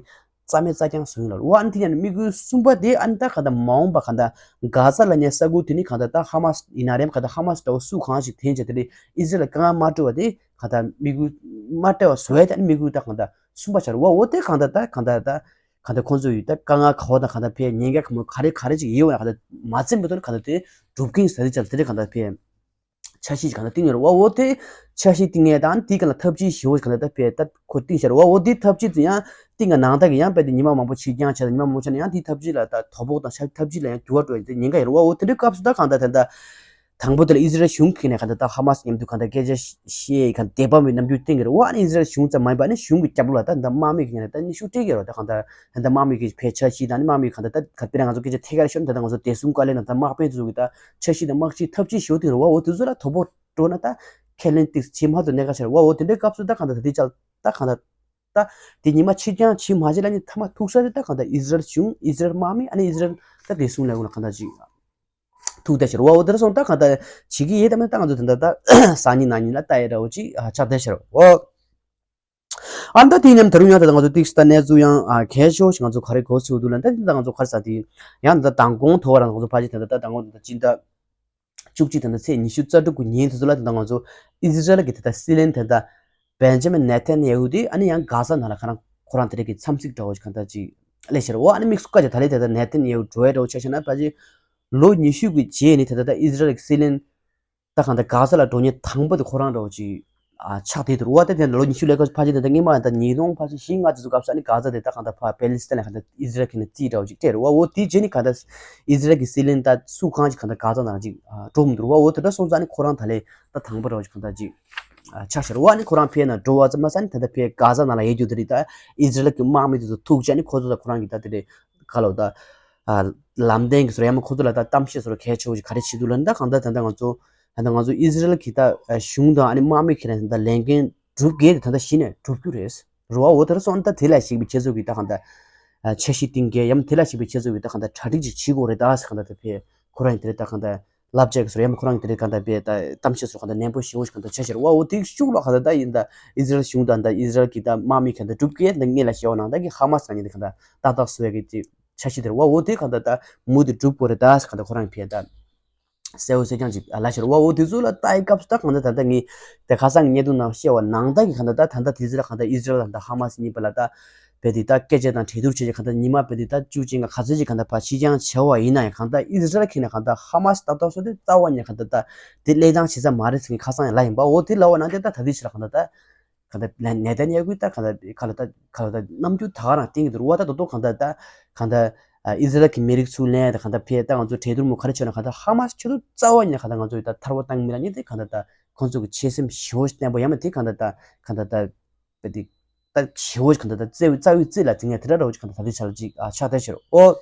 རྩ་མེད་རྩ་རྐྱང་བཟོ་ཡིན་ལ་རེད་བ། ཨ་ནི་དེ་ཡང་ནི་དམིགས་ཡུལ་གསུམ་པ་དེ་ཨ་ནི་ད་གང་ལྟར་མ་འོངས་པ་གང་ལྟར་གྷ་ཟ་ལབ་མཁན་ས་ཁུལ་དེ་ནི་གང་ལྟར་ད་ཧ་མ་སི་ཡིན་ན་རེད་གང་ལྟར་ཧ་མ་སི་ལྟ་བུ་སུ་གང་ཞིག་འཐེན་བྱས་དེ་ནི་ཨི་ཟི་རལ་ལ་དཀའ་ངལ་མ་སྤྲོད་པ་དེ་གང་ལྟར་དམིགས་ཡུལ་མ་སྤྲད་པ་བཟོ་ཡ་དེ་ནི་དམིགས་ཡུལ་ད་གང་ལྟར་གསུམ་པ་ཆགས་རེད་བ། འོ་དེ་གང་ལྟར་ད་གང་ལྟར་ད་གང་ལྟར་ཁོང་ཚོ་ཡོད་ད་དཀའ་ངལ་ག་བ་དང་གང་ལྟར་ཕེ་ཉེན་ཁ་གང་མོ་ག་རེ་ག་རེ་ཅིག་ཡོད་བ་གང་ལྟར་མ་འཛེམ་པའི་ཐོག་ནས་གང་ལྟར་དེ་སྒྲུབ་ཀྱིན་ཟ་དེ་ཆགས་དེ་རེད་གང་ལྟར་ཕེ། འཆར་གཞི་གང་ལྟར་བཏིང་ཡོད་རེད་བ། འོ་དེ་འཆར་གཞི་བཏིང་ཡས་དང་དེའི་སྒང་ལ་ཐབས་ཇུས་ཞེ་པོ་གང་ལྟར་ད་ཕེ་ད་ཁོ་བཏིང་ཤར་བ། འོ་དེའི་ཐབས་ཇུས་དེ་ཡང་བཏིང་ག་ནང་ལྟར་གི་ཡང་དཔེ་དེ་ཉི་མ་མང་པོ་ཕྱིར་འགྱངས་བྱས་ལ་ཉི་མ་མང་པོ་བྱས་ན་ཡང་དེའི་ཐབས་ཇུས་ལ་ད་དོ་ཕོག་དང་ཆ་ཐབས་ཇུས་ལ་ཡང་འགྱུར་བ་འགྲོ་ཡ་དེ་ཉེན་ཁ་ཡོད་རེད་བ། འོ་དེ་འདྲའི་སྐབས་སུ་ད་གང་ལྟར་ད་ད་དང་པོ་དེ་ལ་ཨི་ཟི་རལ་གཞུང་གི་ནས་གང་ལྟར་ད་ཧ་མ་སི་མཉམ་དུ་གང་ལྟར་སྐད་ཆ་བཤད་གང་བདེན་པ་མེད་རྣམ་འགྱུར་བསྟན་གི་རེད་བ། ཨ་ནི་ཨི་ཟི་རལ་གཞུང་ཙམ་མ་ཡིན་པ་ཨ་ནི་གཞུང་གི་རྒྱབ་ལོགས་ལ་ད་ད་དམག་མི་གི་ནས་ད་ནི་ཤུགས་སྤྲད་ཀྱི་རེད་བ། ད་གང་ལྟར་ད་ད་དམག་མི་གི་ཕེ་འཆར་གཞི་དང་ནི་དམག་མི་གང་ལྟར་ད་ག་དཔེར་ན་ང་ཚོ་སྐད་ཆ་ཐད་ཀར་ཤོད་ན་ད་ད་ང་ཚོ་བདེ་སྲུང་བཀའ་བློན་དང་ད་དམག་དཔོན་དེ་ཚོ་གི་ད་འཆར་གཞི་དང་དམག་སྤྱིའི་ཐབས་ཇུས་ཞུ་སྟེ་རེད་བ། འོ་དེ་ཚོ་ལ་དོ་ཕོག་འགྲོ་ན་ད་ཁས་ལེན་ཏིག་བྱེད་མ་ཐུབ་གནད་འགག་ཆེ་རེད་བ། འོ་དེ་འདྲའི་སྐབས་སུ་ད་གང་ལྟར་ད་དེ་ཅག་ད་གང་ལྟར་ད་དེ་ཉི་མ་ཕྱིར་འགྱངས་བྱེད་མ་བྱེད་ལ་ནི་མཐའ་མ་ཐུག་ས་དེ་ད་གང་ལྟར་ཨི་ཟི་རལ་གཞུང་ཨི་ཟི་རལ་དམག་མི་ཨ་ནི་ཨི་ཟི་རལ་ད་བདེ་སྲུང་ལས་ཁུངས་ལ་གང་ལྟར་ཅིག་ཐུག་བསྡད་ཆེ་རེད་བ། འོ་དེ་ར་སོང་ད་གང་ལྟར་བྱེད་ཀྱི་ཡོད་དམ་ད་ང་ཚོ་དེ་འདྲ་ད་སང་ཉིན་གནངས་ཉིན་ལ་ལྟ་ཡ་འདྲ་བོ་ཅིག་ཆགས་བསྡད་ཆེ་རེད་བ། ཨ་ད་དེ་མཉམ་ད་རུང་ཡང་ད་ལྟ་ང་ཚོ་ཏིག་ད་གནས་ཚུལ་ཡང་ཨ་གལ་ཆེ་བོ་ཞིག་ང་ཚོ་ག་རེ་གོ་ཚུལ་འདུག་ལ། ད་དེ་ད་ང་ཚོ་ག་རེ་ཟ་དེ་ཡང་ད་མདང་དགོང་ཐོག་རང་ང་ཚོ་ཕལ་ཆེར་ད་ད་ད་མདང་དགོང་ད་སྤྱི་ཟླ་བཅུ་གཅིག་ད་ད་ཚེས་ཉི་ཤུ་རྩ་དྲུག་གི་ཉིན་དེ་ཚོ་ལ་ད་ད་ང་ཚོ་ཨི་ཟི་རལ་གྱི་ད་ད་སྲིད་བློན་ད་ད་བེན་ཇ་མིན་ནེ་ཐན་ཡ་ཧུ་དེ་ཨ་ནི་ཡང་གྷ་ཟ་ནང་ལ་ཁ་རང་ཁོ་རང་དེ་རིགས་ཀྱི་འཚམས་གཟིགས་འདྲ་བོ་ཞིག་གང་ལྟར་ཅིག་སླེབས་ཤར་བ། ཨ་ནི་དམིགས་སུ་བཀར་ཅིག་ད་ལེ་དེ་ད་ནེ་ཐན་ཡ་ཧུ་འགྲོ་ཡ་འདྲ་བོ་ཆ་བཞག་ན་ཕལ་ཆེར་ལོ་ཉི་ཤུ་གི་རྗེས་ནི་ད་ད་ད་ཨི་ཟི་རལ་གྱི་སྲིད་བློན་ད་གང་ལྟར་གྷ་ཟ་ལ་འགྲོ་མཁན་དང་པོ་དེ་ཁོ་རང་འདྲ་བོ་ཅིག་ཨ་ཆགས་བསྡད་འདུག་བ། ད་དེ་ལོ་ཉི་ཤུ་ལས་ཀ་ཕལ་ཆེར་དེ་ད་སྔོན་མ་ད་ཉིས་སྟོང་ཕལ་ཆེར་བཞི་ལྔ་དེ་ཚོ་སྐབས་སུ་ཨ་ནི་གྷ་ཟ་དེ་ད་གང་ལྟར་ཕར་པེ་ལི་སི་ཐན་ལ་གང་ལྟར་ཨི་ཟི་རལ་གྱི་ནས་རྩིས་འདྲ་བོ་ཅིག་སྤྲད་རེད་བ། འོ་དེའི་རྗེས་ནི་གང་ལྟར་ཨི་ཟི་རལ་གྱི་སྲིད་བློན་ད་སུ་གང་ཅིག་གང་ལྟར་གྷ་ཟ་ནང་ཅིག་ཨ་འགྲོ་མི་འདུག་རེད་བ། འོ་དེ་འདྲ་སོང་ཙང་ཨ་ནི་ཁོ་རང་ད་ལས་ད་དང་པོ་འདྲ་བོ་ཅིག་གང་ལྟར་ཅིག་ཨ་ཆགས་ཤར་བ། ཨ་ནི་ཁོ་རང་ཕེབས་ན་འགྲོ་བ་ཙམ་མ་ཟད་ནི་ད་ལྟ་ཕེབས་གྷ་ཟ་ནང་ལ་ཡོད་རྒྱུ་དེ་རེད། ད་ཨི་ཟི་རལ་གྱི་དམག་མི་དེ་ཚོ་ཐུག་བྱས་ནི་ཁོ་ཚོ་ད་ཁོ་རང་གི་ད་དེ་རེད་ག་ལོ་ད་ཨ་ལམ་སྟོན་གྱི་བཟོ་འདྲ་ཡང་མ་ཁོ་ཚོ་ལ་ད་གཏམ་བཤད་བཟོ་འདྲ་གལ་ཆེ་བོ་ཞིག་ག་རེ་བྱེད་འདུག་ལབ་ན། ད་གང་ལྟར་ད་ལྟ་ང་ཚོ་ད་ལྟ་ང་ཚོ་ཨི་ཟི་རལ་གྱི་ད་གཞུང་དང་ཨ་ནི་དམག་མི་ཁྱེད་རང་ད་ལས་འགན་སྒྲུབ་གལ་དེ་ད་ལྟ་གཞི་ནས་སྒྲུབ་རྒྱུ་རེད། རེད་བ། འོ་དེ་འདྲ་སོང་ད་དེ་ལ་གཞིགས་པའི་ཆེད་དུ་གི་ད་གང་ལྟར་ཨ་འཆར་གཞི་བཏིང་གལ་ཡང་མ་དེ་ལ་གཞིགས་པའི་ཆེད་དུ་གི་ད་གང་ལྟར་གྲ་སྒྲིག་ཅིག་བྱེད་དགོས་རེད་ད་ཟེར། གང་ལྟར་དེ་ཕེ་ཁོ་རང་ཡིན་དེ་རེད་ད་གང་ལྟར་བསླབ་བྱ་གི་བཟོ་འདྲ་ཡང་མ་ཁོ་རང་ཡིན་དེ་རེད་གང་ལྟར་ཕེ་ད་གཏམ་བཤད་བཟོ་འདྲ་གང་ལྟར་ནན་པོ་ཞེ་བོ་ཞིག་གང་ལྟར་བྱས་ཤར་བ། འོ་དེ་ཤུགས་ལ་གང་ལྟར་ད་ཡིན་ད་ཨི་ཟི་རལ་གཞུང་དང་ད་ཨི་ཟི་རལ་གྱི་ད་དམག་མི་གང་ལྟར་སྒྲུབ་གལ་ད་སྔོན་ལ་བཤད་བ་ནང་ད་གི་ཧ་མ་སི་ལ་ཉིན་དེ་གང་ལྟར་ཏག་ཏག་བཟོ་ཡ་གི་ཅིག་འཆར་གཞི་དེ་རེད་བ། འོ་དེ་གང་ལྟར་ད་མུ་མཐུད་སྒྲུབ་དགོས་རེད་ད་ཟེར་གང་ལྟར་ཁོ་རང་ཕེ་ད་གསལ་བོ་གསལ་རྐྱང་ཅིག་ལབ་ཤར་བ། འོ་དེ་ཚོ་ལ་ལྟ་ཡི་སྐབས་སུ་ད་གང་ལྟར་ད་ལྟ་ངས་དེ་ཁ་སང་གི་བརྙན་ཐུང་ནང་བཤད་བ་ནང་ད་གི་གང་ལྟར་ད་ད་ལྟ་དེ་ཚོ་ལ་གང་ལྟར་ཨི་ཟི་རལ་དང་ད་ཧ་མ་སི་གཉིས་བར་ལ་ད་བེ་དེ་ད་སྐད་ཆ་དང་གྲོས་བསྡུར་བྱས་ཀྱི་གང་ལྟར་ཉི་མ་བེ་དེ་ད་བཅུ་གཅིག་ག་ག་ཚོད་ཅིག་གང་ལྟར་ཕར་ཕྱི་འགྱངས་བྱས་བ་ཡིན་ན་ཡང་གང་ལྟར་ཨི་ཟི་རལ་གྱི་ནས་གང་ལྟར་ཧ་མ་སི་ད་ལྟ་སོ་དེ་རྩ་བ་ཉིད་གང་ལྟར་ད་དེ་གླེང་སྟངས་བྱེད་ས་མ་རེད་ཟེར་མཁན་ཁ་སང་ཡང་ལབ་ཡིན་པ། འོ་དེ་ལབ་པ་ནང་དེ་ད་ད་དེ་ཕྱི་ལ་གང་ལྟར་ད་གང་ལྟར་ནེ་ཐན་ཡ་ཧུ་ད་གང་ལྟར་ག་ལ་ད་ག་ལ་ད་རྣམ་འགྱུར་ད་ག་རང་བསྟན་གྱི་འདུག་རེད་བ། ད་ད་དུང་གང་ལྟར་ད་གང་ལྟར་ཨི་ཟི་རལ་གྱི་མི་རིགས་ཚུར་ལེན་ད་གང་ལྟར་ཕེ་ད་ང་ཚོ་གྲོས་བསྡུར་མོ་ག་རེ་བྱས་ན་གང་ལྟར་ཧ་མ་སི་ཆེད་དུ་རྩ་བ་ཉིད་གང་ལྟར་ང་ཚོ་ད་ཐར་པ་བཏང་མི་ལ་ཉིད་དེ་གང་ལྟར་ད་ཁོང་ཚོ་གི་ཆོད་སེམས་ཞེ་བོ་ཞིག་བསྟན་པ་ཡང་མ་དེ་གང་ལྟར་ད་གང་ལྟར་ད་བེ་དེ་ད་ཞེ་བོ་ཞིག་གང་ལྟར་ད་རྩ་བའི་རྩ་བའི་རྩིས་ལ་འཛིན་ཡ་དེ་འདྲ་འདྲ་བོ་ཞིག་གང་ལྟར་ད་དེ་ཆ་ལ་ཅིག་ཨ་ཆགས་བསྡད་ཤར། ཨོ།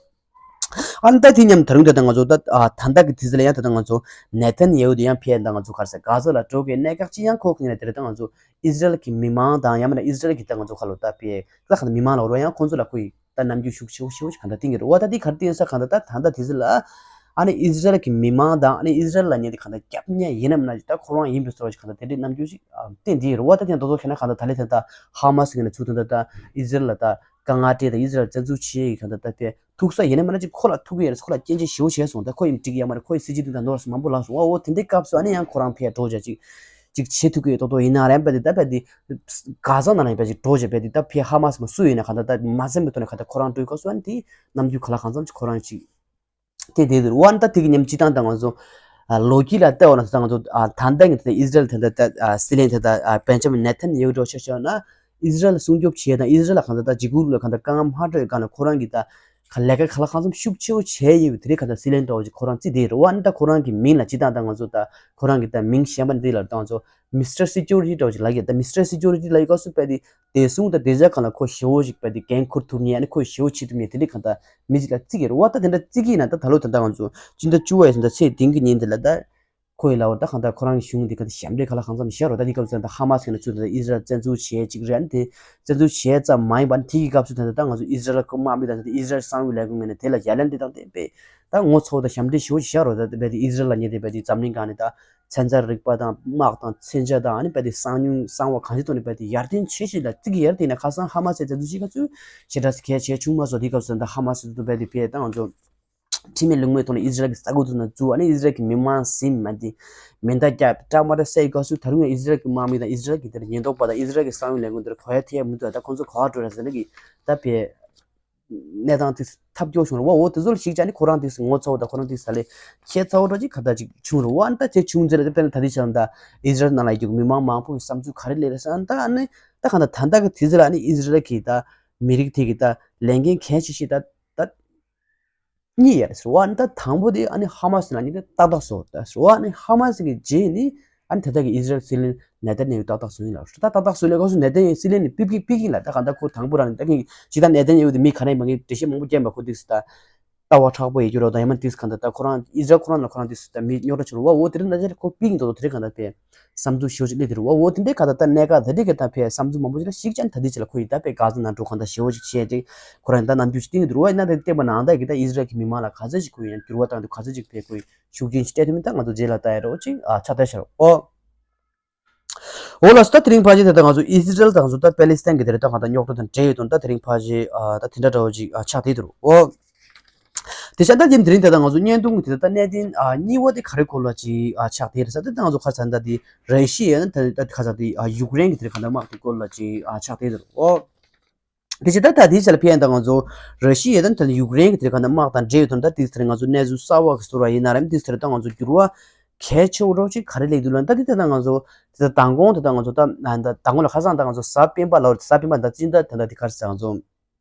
ཨ་ནི་ད་དེ་མཉམ་ད་རུང་ད་ལྟ་ང་ཚོ་ད་ཨ་ད་ལྟ་གི་དུས་ཚོད་ལ་ཡང་ད་ལྟ་ང་ཚོ་ནེ་ཐན་ཡ་ཧུ་དེ་ཡང་ཕེ་ད་ང་ཚོ་ག་རེ་ཟེར་གྷ་ཟ་ལ་འགྲོ་གི་གནད་འགག་ཅིག་ཡང་ཁོ་གི་ནས་དེ་རེད། ད་ང་ཚོ་ཨི་ཟི་རལ་གྱི་མི་མང་དང་ཡང་མིན་ན་ཨི་ཟི་རལ་གྱི་ད་ང་ཚོ་ཁ་ལོ་ད་ཕེ་ད་ག་ད་མི་མང་ལ་འོར་བ་ཡང་ཁོང་ཚོ་ལ་ཁོ་ཡི་ད་རྣམ་འགྱུར་ཤུགས་ཆེ་བོ་ཆེ་བོ་ཞིག་ག་ད་བསྟན་གྱི་རེད་བ། ད་དེ་ག་རེ་བསྟན་ས་ག་ད་ད་ད་ལྟ་དུས་ཚོད་ལ་ཨ་ནི་ཨི་ཟི་རལ་གྱི་མི་མང་དང་ཨ་ནི་ཨི་ཟི་རལ་ལ་ཉེ་དེ་ག་ད་སྐྱབས་གནས་ཡིན་ནམ་ན་ད་ཁོ་རང་ཡིན་པའི་བཟོ་ཞིག་ག་ད་དེ་འདྲའི་རྣམ་འགྱུར་ཞིག་བསྟན་དེ་རེད་བ། ད་དེ་ད་དོ་ཁྱེད་ན་ག་ད་ད་ལེ་ད་ད་ཧ་མ་སི་གི་ནས་ཚུར་ད་ད་ད་ཨི་ཟི་རལ་ལ་ད་དཀའ་ངལ་སྤྲད་དང་ཨི་ཟི་རལ་བཙན་འཛུལ་བྱེད་ཡི་གང་ལྟར་ད་ཕེ་ཐུག་ས་ཡིན་ན་མིན་ན་ཅིག་ཁོ་ལ་ཐུག་གི་ཡོད་རེད། ཁོ་ལ་སྐྱོན་བརྗོད་ཞེ་བོ་བྱས་སོང་། ད་ཁོ་ཡིན་འགྲིག་ཡ་མ་རེད། ཁོ་ཡི་སྲིད་ཇུས་འདི་ད་ནོར་སོང་མང་པོ་ལྷག་སོང་། ཨོ་དེ་འདྲའི་སྐབས་སུ་ཨ་ནི་ཡང་ཁོ་རང་ཕེ་འགྲོ་བྱ་ཅིག་ཅིག་བྱེད་ཐུབ་ཀྱི་ཡོད་ཏོག་ཏོག་ཡིན་ན་རན་པ་དེ་ད་ཕེ་དེ་གྷ་ཟ་ནང་ལ་ཡིན་པ་ཅིག་འགྲོ་བྱ་ཕེ་དེ་ད་ཕེ་ཧ་མ་སི་མ་སུ་ཡིན་ན་གང་ལྟར་ད་མ་འཛེམ་པའི་ཐོག་ནས་གང་ལྟར་ཁོ་རང་འགྲོ་དགོས་སོང་། ཨ་ནི་དེ་རྣམ་འགྱུར་ག་ལ་གང་འཚམ་ཅིག་ཁོ་རང་ཅིག་དེ་དེ་དུ་ཝན་ད་དེ་གི་ཉམས་ཅི་དང་ད་ང་ཚོ་ལོ་རྒྱུས་ལ་ལྟ་བ་ན་ད་ང་ཚོ་ད་ལྟ་གི་ད་ཨི་ཟི་རལ་ད་ད་སྲིད་བློན་ད་ད་བེན་ཇ་མིན་ནེ་ཐན་ཡ་ཧུ་འདྲ་བོ་ཆ་བཞག་ན་ཨི་ཟི་རལ་སྲུང་སྐྱོབ་བྱེད་དང་ཨི་ཟི་རལ་ལ་གང་ད་ད་འཇིགས་སྐུལ་ལ་གང་ད་དཀའ་ངལ་མ་འཕྲད་གང་ལ་ཁོ་རང་གི་ད་ལས་ཀ་ག་ལ་གང་འཚམ་ཤུགས་ཆེ་བོ་བྱས་ཡོད་པའི་དེ་རིང་གང་ད་སྲིད་བློན་འདྲ་བོ་ཅིག་ཁོ་རང་རྩིས་དེ་རེད་བ། ཨ་ནི་ད་ཁོ་རང་གི་མིང་ལ་ཅི་དང་ད་ང་ཚོ་ད་ཁོ་རང་གི་ད་མིང་གཞན་པ་འདི་ལ་ད་ང་ཚོ་མི་སི་ཊར་སི་ཀྱུ་རི་ཊི་འདྲ་བོ་ཅིག་ལབ་ཡོད། ད་མི་སི་ཊར་སི་ཀྱུ་རི་ཊི་ལབ་ཡོད་སྐབས་སུ་དཔེ་དེ་བདེ་སྲུང་དང་བདེ་འཇགས་སྒང་ལ་ཁོ་ཞེ་བོ་ཞིག་དཔེ་དེ་འགན་འཁུར་ཐུབ་མཁན་ཨ་ནི་ཁོ་ཞེ་བོ་བྱེད་ཐུབ་མཁན་དེ་འདྲའི་གང་ལྟར་མི་ཞིག་ལ་བརྩི་གི་རེད་བ། ད་དེ་འདྲ་བརྩི་གི་ཡིན་ན་ད་ད་ལོ་ད་ལྟ་ང་ཚོ་སྤྱི་ཟླ་བཅུ་པ་ཡི་ཟླ་ཚེས་བདུན་གི་ཉིན་དེ་ལ་ད་ཁོ་ཡི་ལ་བ་ད་གང་ལྟར་ཁོ་རང་གི་གཞུང་དེ་ག་ད་ཞབས་འདྲེན་ག་ལ་གང་འཚམ་བཞག་རོགས། ད་དེ་སྐབས་སུ་ད་ཧ་མ་སི་ཡིན་ན་ཚུར་ད་ཨི་ཟི་རལ་བཙན་འཛུལ་བྱས་ཅིག་རེད། ཨ་ནི་དེ་བཙན་འཛུལ་བྱས་ཙམ་མ་ཡིན་པ་ཨ་ནི་དེ་གི་སྐབས་སུ་ད་ད་ད་ང་ཚོ་ཨི་ཟི་རལ་ཁོ་དམག་མི་དང་ད་ཨི་ཟི་རལ་གསང་བའི་ལས་ཁུངས་ངོས་ནས་དེ་ལ་ཡ་ལན་དེ་དང་དེ་དཔེ་ད་ངོ་ཚ་བོ་དང་ཞབས་འདྲེན་ཞེ་བོ་ཞིག་བཞག་རོགས། ད་དཔེ་དེ་ཨི་ཟི་རལ་ལ་ཉེ་དེ་དཔེ་དེ་འཛམ་གླིང་སྒང་ནས་ད་ཚན་རྩལ་རིག་པ་དང་དམག་དང་མཚོན་ཆ་དང་ཨ་ནི་དཔེ་དེ་གསང་ཉུལ་གསང་བ་གང་ཅིའི་ཐོག་ནས་དཔེ་དེ་ཡར་ཐོན་ཆེ་ཤོས་ལ་བརྩི་གི་ཡོད་རེད། དེ་ཡིན་ན་ཁ་སང་ཧ་མ་སི་བཙན་འཛུལ་བྱེད་སྐབས་སུ་ཞེ་དྲག་གལ་ཆེ་བྱུང་མ་སོང་། དེ་སྐབས་སུ་ད་ཧ་མ་སི་ཚོ་དཔེ་དེ་ཕེ་ད་ང་ཚོ་ཁྲིམས་མེད་ལུགས་མེད་ཐོག་ནས་ཨི་ཟི་རལ་གྱི་ས་ཁུལ་དུ་ན་འཛུལ། ཨ་ནི་ཨི་ཟི་རལ་གྱི་མི་མང་ཟིན་མ་དེ་མེ་མདའ་བརྒྱབ་ཏྲ་མ་ཏྲ་བསད་སྐབས་སུ་ད་རུང་ཡང་ཨི་ཟི་རལ་གྱི་དམག་མི་དང་ཨི་ཟི་རལ་གྱི་དེར་ཉེན་རྟོག་པ་དང་ཨི་ཟི་རལ་གྱི་གསང་བའི་ལས་ཁུངས་དེར་གོ་ཡ་ཐེ་ཡ་མི་འདུག་ད་ཁོང་ཚོ་ག་བ་འགྲོ་ར་ཟེར་ན་གི་ད་ཕེ་གནས་སྟངས་དེ་ཐབས་སྐྱོ་བྱུང་རེད་བ། འོ་དེ་ཚོ་ལ་གཞིགས་བྱས་ནས་ཁོ་རང་དེ་ངོ་ཚ་བོ་དང་ཁོ་རང་དེ་ལས་ཁྱད་མཚར་བོ་འདྲ་ཅིག་ག་འདྲ་ཅིག་བྱུང་རེད་བ། ཨ་ནི་ད་དེ་བྱུང་ཚེ་ལ་དེ་དཔེར་ན་ད་དེ་ཆ་ལ་ད་ཨི་ཟི་རལ་ནང་ལ་ཡོད་མི་མང་མང་པོ་གི་བསམ་ཚུལ་ག་རེ་སླེབས་རེད་ཟེར་ན། ད་ཨ་ནི་ད་ག་འདྲ་ད་ལྟ་གི་དུས་ཚོད་ལ་ཨ་ནི་ཨི་ཟི་རལ་གྱི་ད་མི་རིགས་དེ་གི་ད་ལས་འགན་གལ་ཆེ་ཤོས་ད་ད་གཉིས་ཡོད་རེད་ཟེར་བ། ཨ་ནི་ད་དང་པོ་དེ་ཨ་ནི་ཧ་མ་སི་ལ་ནི་ད་ཏག་ཏག་བཟོ་ད་ཟེར་བ། ཨ་ནི་ཧ་མ་སི་གི་རྗེས་ནི་ཨ་ནི་ད་ལྟ་གི་ཨི་ཟི་རལ་སྲིད་བློན་ནེ་ཐན་ཡ་ཧུ་ཏག་ཏག་བཟོ་ཡིན་ལབ་རེད། ད་ཏག་ཏག་བཟོ་ལས་སྐབས་སུ་ནེ་ཐན་ཡ་ཧུ་སྲིད་བློན་ནི་ཕུད་ཀྱི་ཕུད་ཀྱི་ལ་ད་གང་ལྟར་ཁོ་དང་པོ་རང་ནི་ད་གིན་ཇི་ལྟར་ནེ་ཐན་ཡ་ཧུ་དེ་མི་ག་རེ་མ་གི་འགྲེལ་བཤད་མང་པོ་བསྐྱལ་བ། ཁོ་དེ་སུ་ད་ལྟ་བ་དྲག་པོ་ཡོད་རྒྱུ་རོ་དང་ཡང་མ་དེ་གང་ལྟར་ད་ཁོ་རང་ཨི་ཟི་རལ་ཁོ་རང་ལ་ཁོ་རང་དེ་སུ་ད་མི་རྙོག་དྲ་བྱུང་རོ་བ། འོ་དེ་རིང་ན་ཁོ་ཕུད་ཀྱི་འདུག་དེ་རིང་གང་ལྟར་དེ་བསམ་ཚུལ་ཞེ་པོ་ཅིག་སླེབས་དེ་རུ་བ། འོ་དེ་འདྲའི་ཁ་ད་ལྟ་གནད་འགག་དེ་འདྲའི་གི་ད་ཕེ་བསམ་ཚུལ་མང་པོ་ཅིག་ལ་གཞིགས་ཀྱང་ད་དེ་ཅིག་ལ་ཁོ་ཡི་ད་ཕེ་གྷ་ཟ་ནང་འགྲོ་གང་ད་ཞེ་པོ་ཅིག་བྱས་ཏེ་ཁོ་རང་ད་རྣམ་འགྱུར་ཅིག་བསྟན་གི་འདུག་རུ་བ། ཡིན་ན་དེ་བལྟས་པ་ནང་ད་གི་ད་ཨི་ཟི་རལ་གྱི་མི་མང་ལ་ག་ཚོད་ཅིག་ཁོ་ཡི་ཡང་འགྱུར་བ་བཏང་འདུག་ག་ཚོད་ཅིག་ཕེ་ཁོ་ཡི་ཤུགས་རྐྱེན་ཅིག་སྤྲད་ཐུབ་མིན་ད་ང་ཚོ་རྗེས་ལ་ལྟ་ཡ་རོ་ཅིག་ཨ་ཆ་ད་ཤར་ཨོ། འོ་ལགས་སོ། ད་དེ་རིང་ཕལ་ཆེར་ད་ལྟ་ང་ཚོ་ཨི་སི་རལ་དང་ང་ཚོ་ད་པེ་ལི་སི་ཐན་གྱི་དེ་རེད། ད་ང་ད་རྙོག་དྲ་དང་འབྲེལ་ཡོད་དོན་ད་དེ་རིང་ཕལ་ཆེར་ཨ་ད་དེ་འདྲ་འདྲ་བོ་ཅིག་ཨ་ཆགས་བསྡད་འདུག་འོ། དེ་ཆ་ད་དེ་དེ་རིང་ད་ལྟ་ང་ཚོ་བརྙན་ཐུང་གི་དེ་ད་གནད་དོན་ཨ་གཉིས་པ་དེ་ག་རེ་སྐོར་ལ་ཅིག་ཨ་ཆགས་བསྡད་རེད་ཟེར་ད་ད་ང་ཚོ་ཁ་སང་ད་དེ་ར་ཤི་ཡ་ཡང་ད་ད་ཁ་སང་དེ་ཨ་ཡུཀ་རེན་གྱི་དེ་རེད་གང་ད་དམག་དེ་སྐོར་ལ་ཅིག་ཨ་ཆགས་བསྡད་འདུག་འོ། དེ་བྱས་ད་ད་དེའི་ཆ་ལ་ཕན་ད་ང་ཚོ་ར་ཤི་ཡ་དང་ད་ཡུཀ་རེན་གྱི་དེ་ག་ནས་དམག་དང་འབྲེལ་ཡོད་དོན་ད་དེ་ཚོ་ང་ཚོ་གནས་ཚུལ་གསར་བ་གི་བཟོ་འདྲ་ཡིན་ན་རེད། དེ་ཚོ་ད་ང་ཚོ་འགྱུར་བ་གལ་ཆེ་བོ་འདྲ་ཅིག་ག་རེ་སླེབས་འདུག་ལབ་ན་ད་དེ་ད་ང་ཚོ་དེ་ད་མདང་དགོང་དེ་ད་ང་ཚོ་ད་ད་མདང་དགོང་ལ་ཁ་སང་ད་ང་ཚོ་གཟའ་སྤེན་པ་ལ་འོ་གཟའ་སྤེན་པ་ད་སྤྱི་ཟླ་ད་ད་དེ་ག་རེ་ཟེར་ང་ཚོ་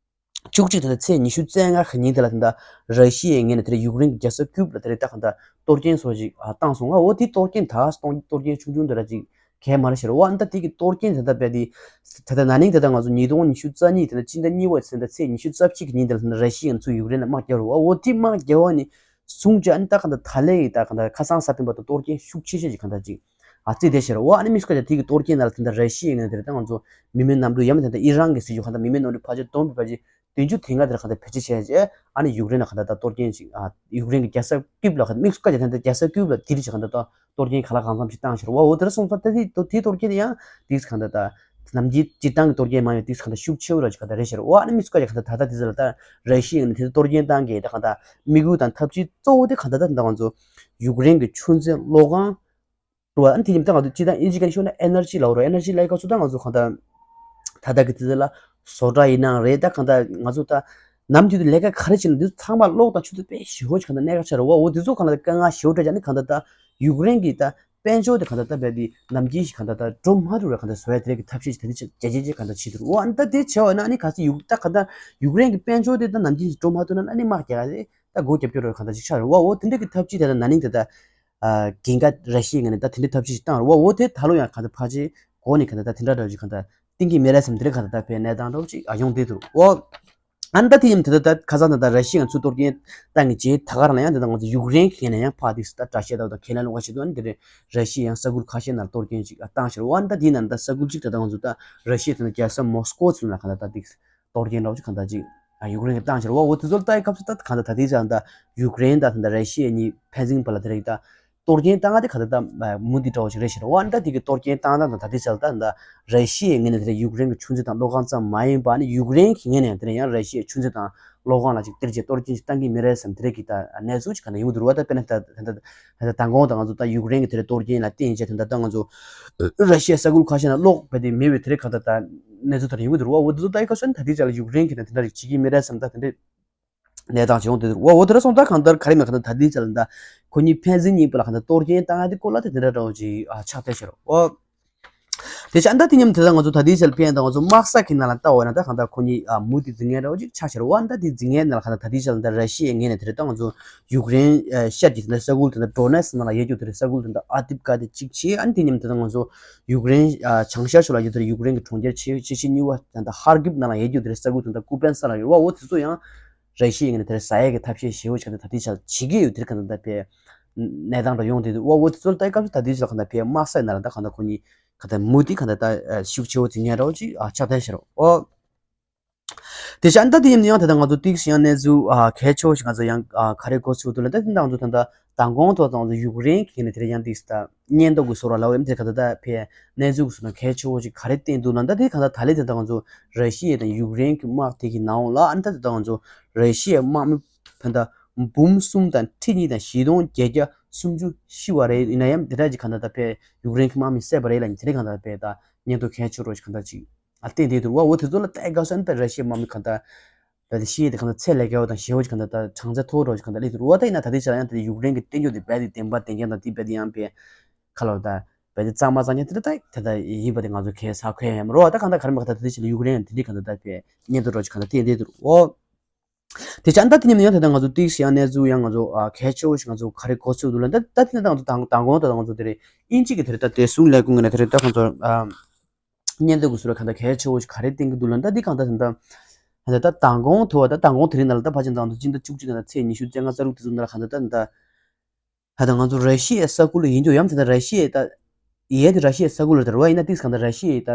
བཅུ་གཅིག་ད་ད་ཚེས་ཉི་ཤུ་རྩ་ལྔ་གི་ཉིན་དེ་ལ་ད་ད་ར་ཤི་ཡའི་ངོས་ནས་དེ་ཡུཀ་རེན་གྱི་རྒྱལ་ས་ཀིབ་ལ་དེ་རེད་ད་ག་ད་གཏོར་སྐྱོན་སོགས་ཅིག་བཏང་སོང་ང་། འོ་དེ་གཏོར་སྐྱོན་ད་གཏོར་སྐྱོན་ཆུང་ཆུང་དེ་འདྲ་ཅིག་གས་མ་རེད་ཤག་འོ་ཨ་ནི་ད་དེ་གི་གཏོར་སྐྱོན་དེ་ད་རྦད་དེ་ད་ལྟ་ན་ནིང་དེ་ད་ང་ཚོ་ཉིས་སྟོང་ཉི་ཤུ་རྩ་གཉིས་དེ་ད་སྤྱི་ཟླ་གཉིས་པ་ཚེས་ད་ཚེས་ཉི་ཤུ་རྩ་གཅིག་གི་ཉིན་དེ་ལ་ད་ར་ཤི་ཡ་ཚུར་ཡུཀ་རེན་ལ་དམག་རྒྱག་རུ་བ། འོ་དེ་དམག་རྒྱག་བ་ནི་བཟུང་བྱས་ཨ་ནི་ད་ག་ད་ད་ལན་ཡི་ད་ག་ད་ཁ་སང་གཟའ་སྤེན་པ་ད་གཏོར་སྐྱོན་ཤུགས་ཆེ་ཤོས་ཅིག་ག་ད་ཅིག་ཨ་བརྩིས་བསྡད་ཤག་འོ་ཨ་ནི་མི་སུ་ག་ཅིག་དེ་གི་གཏོར་སྐྱོན་ནང་ལ་ད་ད་ར་ཤི་ཡའི་ངོས་ནས་དེ་རེད་ད་ང་ཚོ་མི་མེད་གནམ་གྲུ་ཡ་མ་ད་ད་ཨི་རན་གི་སྲིད་ཇུས་ག་ད་མི་མེད་གནམ་གྲུ་ཕལ་ཆེར་བསྡོམས་པས་ཕལ་ཆེར་བདུན་ཅུ་དེ་ལྔ་དེར་གང་ལྟར་བེད་སྤྱོད་བྱས་རྗེས་ཨ་ནི་ཡུཀ་རེན་ལ་གང་ལྟར་ད་གཏོར་སྐྱོན་ཞིག་ཨ་ཡུཀ་རེན་གྱི་རྒྱལ་ས་ཀིབ་ལ་གང་ལྟར་དམིགས་སུ་བཀར་བྱས་ད་ལྟ་རྒྱལ་ས་ཀིབ་ལ་དེ་རིགས་ཀྱི་གང་ལྟར་ད་གཏོར་སྐྱོན་གང་ལ་གང་འཚམ་ཞིག་བཏང་ཤར་བ། འོ་དེར་སོང་ཙང་ད་དེ་དེ་གཏོར་སྐྱོན་དེ་ཡང་དེ་གང་ལྟར་ད་ནམ་རྒྱུན་སྤྱིར་བཏང་གི་གཏོར་སྐྱོན་མ་ཡིན་པ་དེ་གང་ལྟར་ཤུགས་ཆེ་བོ་ར་ཅིག་གང་ལྟར་རེད་ཤར་བ། ཨ་ནི་དམིགས་སུ་བཀར་བྱས་གང་ལྟར་ད་དེ་ཚོ་ལ་ད་ར་ཤི་ཡ་ནས་དེ་ཚོ་གཏོར་སྐྱོན་བཏང་གི་ད་གང་ལྟར་དམིགས་ཡུལ་དང་ཐབས་ཇུས་གཙོ་བོ་དེ་གང་ལྟར་ད་ད་ང་ཚོ་ཡུཀ་རེན་གྱི་ཆུ་མཛོད་གློག་ཁང་། རུ་བ་ཨ་ནི་དེ་ཉིན་ད་ང་ཚོ་སྤྱིར་བཏང་ཨིན་ཇི་སྐད་ནས་ཤོད་ན་ཨེ་ནར་ཇི་ལབ་རོ། ཨེ་ནར་ཇི་ལབ་སྐབས་སུ་ད་ང་ཚོ་གང་ལྟར་ད་ལྟ་གི་དུས་ཚོད་ལ་བཟོ་གྲྭ་ཡིན་ནའང་རེད། ད་གང་ལྟར་ང་ཚོ་ད་ནམ་དུས་དུ་ལས་ཀ་ག་རེ་བྱེད་ན་འདི་ཚང་མ་གློག་དང་ཆུ་ཚོད་དཔེ་ཞེ་པོ་ཅིག་གང་ལྟར་གནད་འགག་ཆགས་རེད་བ། འོ་དེ་ཚོ་གང་ལྟར་དཀའ་ངལ་ཞེ་པོ་འཕྲད་ཀྱང་ནི་གང་ལྟར་ད་ཡུཀ་རེན་གྱི་ད་དཔལ་འབྱོར་དེ་གང་ལྟར་ད་རྦད་དེ་ནམ་རྒྱུན་ཞིག་གང་ལྟར་ད་འགྲོ་མ་ཐུབ་རེད། གང་ལྟར་བཟོ་ཡ་དེ་རེད་ཀྱི་ཐབས་ཤེས་ཞིག་ད་ལྟ་ཅིག་བྱས་རྗེས་ཅིག་གང་ལྟར་བྱེད་ཐུབ་རེད། འོ་ཨ་ནི་ད་དེ་བྱས་པ་ན་ཨ་ནི་ག་ཚོད་ཡུཀ་ད་གང་ལྟར་ཡུཀ་རེན་གྱི་དཔལ་འབྱོར་དེ་ད་ནམ་རྒྱུན་ཞིག་འགྲོ་མ་ཐུབ་ན་ཨ་ནི་དམག་རྒྱག་ཡ་རེད། ད་སྒོ་རྒྱབ་སྐྱོར་རོགས་གང་ལྟར་ཅིག་ཆགས་རེད་བ། འོ་དེ་འདྲ་གི་ཐབས་ཇུས་དེ་ལ་ན་ནིང་དེ་ལྟ་ཨ་འགན་ཁག་ར་ཤི་ཡའི་ངོས་ནས་ད་དེ་འདྲའི་ཐབས་ཇུས་ཤིག་བཏང་རེད་བ། འོ་དེ་ད་ལོ་ཡང་གང་ལྟར་ཕལ་ཆེར་འགོ་ནས་གང་ལྟར་ད་དེ་འདྲ་འདྲ་བོ་ཅིག་གང་ལྟར་བསྟན་གྱི་མེད་རེད་བསམ། དེ་འདྲ་གང་ལྟར་ད་ཕའི་གནས་སྟངས་འདྲ་བོ་ཅིག་ཨ་ཡོང་བསྡད་འདུག་འོ་ཨ་ནི་ད་དེ་ཡིན་དེ་ལྟ་ད་ཁ་སང་ད་ལྟ་ར་ཤི་ཡའི་ཚུར་གཏོར་སྐྱོན་བཏང་གི་རྗེས་ད་ག་རང་ལ་ཡང་དེ་ལྟ་ང་ཚོ་ཡུཀ་རེན་གྱི་ངོས་ནས་ཡང་ཕར་དེ་ད་དྲག་ཤོས་ད་ད་ཁས་ལེན་ལོག་པ་བྱེད་དུས་ཨ་ནི་དེ་རེད། ར་ཤི་ཡའི་ཡང་ས་ཁུལ་ཁ་ཤས་ནང་གཏོར་སྐྱོན་ཅིག་བཏང་ཤར་བ། ཨ་ནི་ད་དེའི་ནང་ད་ས་ཁུལ་གཅིག་ད་ལྟ་ང་ཚོ་ད་ར་ཤི་ཡའི་ད་ལྟ་རྒྱལ་ས་མོ་སི་ཀོ་ཚོ་ནང་གང་ལྟར་ད་དེ་གཏོར་སྐྱོན་འདྲ་བོ་ཅིག་གང་ལྟར་ཅིག་ཡུཀ་རེན་གྱིས་བཏང་ཤར་བ། འོ་དེ་ཚོ་ལ་ལྟ་ཡི་སྐབས་སུ་ད་གང་ལྟར་ད་ལྟའི་ཆར་ད་ཡུཀ་རེན་དང་ད་ལྟ་ར་ཤི་ཡ་གཉིས་ཕན་ཚུན་བར་ལ་དེ་རིགས་ད་གཏོར་སྐྱོན་བཏང་ང་དེ་གང་ལྟར་ད་མུ་མཐུད་འདྲ་བོ་ཞིག་རེད་ཤར་བ། ཨ་ནི་ད་དེ་གི་གཏོར་སྐྱོན་བཏང་སྟངས་དང་ད་ལྟའི་ཆར་ད་ར་ཤི་ཡའི་ངོས་ནས་དེ་རིགས་ཡུཀ་རེན་གྱི་ཆུ་མཛོད་དང་གློག་ཁང་ཙམ་མ་ཡིན་པ་ནི་ཡུཀ་རེན་གྱི་ངོས་ནས་དེ་རིགས་ཡང་ར་ཤི་ཡའི་ཆུ་མཛོད་དང་གློག་ཁང་ལ་ཅིག་སྟེར་རྗེས་གཏོར་སྐྱོན་ཅིག་བཏང་གི་མེད་རེད་བསམ་དེ་རིགས་ཀྱི་ད་གནས་ཚུལ་ཅིག་གང་ལྟར་ཡོང་གི་འདུག་ར་བ། ད་དཔེར་ན་ད་ད་ད་མདང་དགོང་ད་ང་ཚོ་ད་ཡུཀ་རེན་གྱི་དེ་རིགས་གཏོར་སྐྱོན་ལ་བརྟེན་བྱས་ད་ད་ང་ཚོ་ར་ཤི་ཡའི་ས་ཁུལ་ཁ་ཤས་ན་གློག་རྦད་དེ་མེད་པའི་དེ་རིགས་གང་ལྟར་ད་གནས་ཚུལ་དེ་རིགས་ཡོང་གི་འདུག་ར་བ། འོ་དེ་ཚོ་ལྟ་ཡི་སྐབས་སུ་ད་ལྟའི་ཆར་ལ་ཡུཀ་རེན་གྱིས་ད་དེ་འདྲ་རིགས་བྱེད་ཀྱི་མེད་རེད་བསམ་ད་དེ་འདྲའི་གནས་སྟངས་ཅིག་ཡོང་བསྡད་འདུག་འོ་འོ་དེ་འདྲ་སོང་ཙང་གང་ལྟར་ག་རེ་མེད་གང་ལྟར་ད་ལྟའི་ཆར་ལ་ད་ཁོ་གཉིས་ཕན་ཚུན་གཉིས་བར་ལ་གང་ལྟར་གཏོར་སྐྱོན་བཏང་ཡ་དེ་སྐོར་ལ་དེ་དེ་འདྲ་འདྲ་བོ་ཅིག་ཨ་ཆགས་བསྡད་ཤག་འོ། དེ་ཆ་ཨ་ད་དེ་མཉམ་དེ་ད་ང་ཚོ་ད་ལྟའི་ཆར་ཕན་ད་ང་ཚོ་དམག་ས་གི་ནང་ལ་ལྟ་བ་ན་ད་གང་ལྟར་ཁོ་གཉིས་ཨ་མུ་མཐུད་འཛིང་མཁན་འདྲ་བོ་ཅིག་ཆགས་ཤག་འོ། ཨ་ད་དེ་འཛིང་མཁན་ནང་ལ་གང་ལྟར་ད་ལྟའི་ཆར་ལ་ད་ར་ཤི་ཡའི་ངོས་ནས་དེ་རེད་ད་ང་ཚོ་ཡུཀ་རེན་ཨ་ཤར་གྱི་དེ་འདྲ་ས་ཁུལ་དེ་འདྲ་ཌོ་ནེ་སི་ནང་ལ་ཡོད་རྒྱུ་དེ་རེད། ས་ཁུལ་དེ་འདྲ་ཨ་ཏིབ་ཀ་དེ་གཅིག་བྱས། ཨ་ནི་དེ་མཉམ་དེ་ད་ང་ཚོ་ཡུཀ་རེན་ཨ་བྱང་ཤར་ཕྱོགས་ལ་ཡོད་དེ་རེད། ཡུཀ་རེན་གྱི་གྲོང་ཁྱེར་ཆེ་ཆེ་ཤོས་གཉིས་པ་ད་ད་ཧར་ཀིབ་ནང་ལ་ཡོད་རྒྱུ་དེ་རེད། ས་ཁུལ་དེ་འདྲ་ཀུ་པེན་ས་ལ་ཡོད་རེད་བ། འོ་དེ་ཚོ་ཡང་ར་ཤི་ཡའི་ངོས་ནས་དེར་ཟ་ཡས་ཀྱི་ཐབས་ཤེས་ཞེ་པོ་ཞིག་ད་ལྟ་དེ་ཆར་བྱེད་ཀྱི་ཡོད་དེར་གང་ལྟར་ད་ཕའི་གནས་སྟངས་འདྲ་ཡོང་བསྡད་འདུག་འོ་འོ་དེ་ཚོ་ལ་ལྟ་སྐབས་སུ་ད་ལྟའི་ཆར་གང་ལྟར་ཕའི་དམག་ས་ནང་ལ་ད་གང་ལྟར་ཁོ་གཉིས་གང་ལྟར་མུ་མཐུད་གང་ལྟར་ད་ཤུགས་ཆེ་བོ་འཛིང་མཁན་འདྲ་བོ་ཅིག་ཨ་ཆགས་བསྡད་ཤག་འོ། དེ་ཆ་ད་དེ་ཡིན་ཡང་ད་ལྟ་ང་ཚོ་ཏིག་ཞིག་ཡང་གནས་ཚུལ་ཨ་གལ་ཆེ་བོ་ཞིག་ང་ཚོ་ཡང་ཨ་ག་རེ་གོ་ཚུལ་འདུག་ལ་ད་དེ་ད་ང་ཚོ་ད་ལྟ་མདང་དགོང་ཐོག་ད་ང་ཚོ་ཡུཀ་རེན་གྱི་ནས་དེ་རེད་ཡང་ཏིག་ད་བརྙན་ཐུང་གི་བཟོ་འདྲ་ལབ་ཡོད་དེ་གང་ལྟར་ད་ཕའི་གནས་ཚུལ་གྱི་བཟོ་འདྲ་གལ་ཆེ་བོ་ཞིག་ག་རེ་བསྟན་འདུག་ལ་ད་དེ་གང་ལྟར་ད་ལས་དེ་ད་ང་ཚོ་ར་ཤི་ཡ་དང་ཡུཀ་རེན་གྱི་དམག་དེ་གི་ནང་ལ་ཨ་ནི་ད་དེ་ད་ང་ཚོ་ར་ཤི་ཡའི་དམག་མི་ཕན་ད་འབུམ་གསུམ་དང་ཁྲི་གཉིས་དང་བཞི་སྟོང་བརྒྱད་བརྒྱ་སུམ་ཅུ་ཤི་བ་རེད། ཡིན་ན་ཡང་དེ་འདྲ་ཅིག་གང་ལྟར་ད་ཕའི་ཡུཀ་རེན་གྱི་དམག་མི་བསད་པ་རེད་ལ་ཡིན་དེ་རེད་གང་ལྟར་ཕའི་ད་བརྙན་ཐུང་གལ་ཆེ་བོ་ཞིག་གང་ལྟར་ཅིག་ཨ་བསྟན་བསྡད་འདུག་བ། འོ་དེ་ཚོ་ལ་ལྟ་དགའ་སོང་ད་ར་ཤི་ཡའི་དམག་མི་གང་ལྟར་ད་དེ་ཤི་ཡས་དེ་གང་ལྟར་ཚད་ལས་བརྒལ་བ་དང་ཞེ་བོ་ཞིག་གང་ལྟར་ད་གྲངས་ཚད་མཐོ་བོ་ཞིག་གང་ལྟར་སླེབས་འདུག་བ། ད་ཡིན་ན་ད་ལྟའི་ཆར་ཡང་ད་ཡུཀ་རེན་གྱི་བསྟན་བཅོས་དེ་རྦད་དེ་བདེན་པ་བདེན་རྐྱང་དང་དེ་རྦད་དེ་ཡང་པའི་ཁ་ལོ་ད་རྦད་དེ་གཙང་མ་གཙང་རྐྱང་དེ་འདྲ་ད་དེ་ད་ཡིན་པ་དེ་ང་ཚོ་གས་ཧ་གོ་ཡ་ཡོད་མ་རེད་བ། ད་གང་ལྟར་ག་རེ་མ་ག་ད་ད་ལྟའི་ཆར་ལ་ཡུཀ་རེན་དེ་འདྲའི་གང་ལྟར་ད་པའི་བརྙན་ཐུང་འདྲ་ཞིག་གང་ལྟར་བསྟན་བསྡད་འདུག་བ། དེ་ཆ་ད་དེ་ཉིན་ཡང་ད་ལྟ་ང་ཚོ་ཏིག་ཞིག་ཡང་གནས་ཚུལ་ཡང་ང་ཚོ་ཨ་གལ་ཆེ་བོ་ཞིག་ང་ཚོ་ག་རེ་གོ་ཚུལ་འདུག་ལ་ད་ད་དེ་ནས་ད་ང་ཚོ་དང་དང་གོང་ད་ང་ཚོ་དེ་རེད་དབྱིན་ཇི་གི་དེ་རེད་ད་བདེ་སྲུང་ལས་ཁུངས་ཀྱི་ནས་དེ་རེད་ད་ང་ཚོ་ཨ། བརྙན་ཐུང་གི་ཟུར་ལ་གང་ལྟར་གལ་ཆེ་བོ་ཞིག་ག་རེ་བསྟན་གྱི་འདུག་ལབ་ན་ད་འདི་གང་ལྟར་ད་ལྟ་ད་ལྟ་མདང་དགོང་དུ་བ་ད་མདང་དགོང་དེ་རིང་ནང་ལ་ད་ཕལ་ཆེར་མདང་དུ་སྤྱི་ཟླ་བཅུ་གཅིག་དང་ཚེས་ཉི་ཤུ་རྩ་ལྔ་རྩ་དྲུག་དེ་ཚོ་ནང་ལ་གང་ལྟར་ད་ད་ད་ལྟ་ང་ཚོ་ར་ཤི་ཡའི་ས་ཁུལ་ལ་ཡིན་རྒྱུ་ཡམ་ད་ལྟ་ར་ཤི་ཡའི་ད་ཡས་དེ་ར་ཤི་ཡའི་ས་ཁུལ་ལ་དར་བ་ཡིན་ན་ཏིག་གང་ལྟར་ར་ཤི་ཡའི་ད་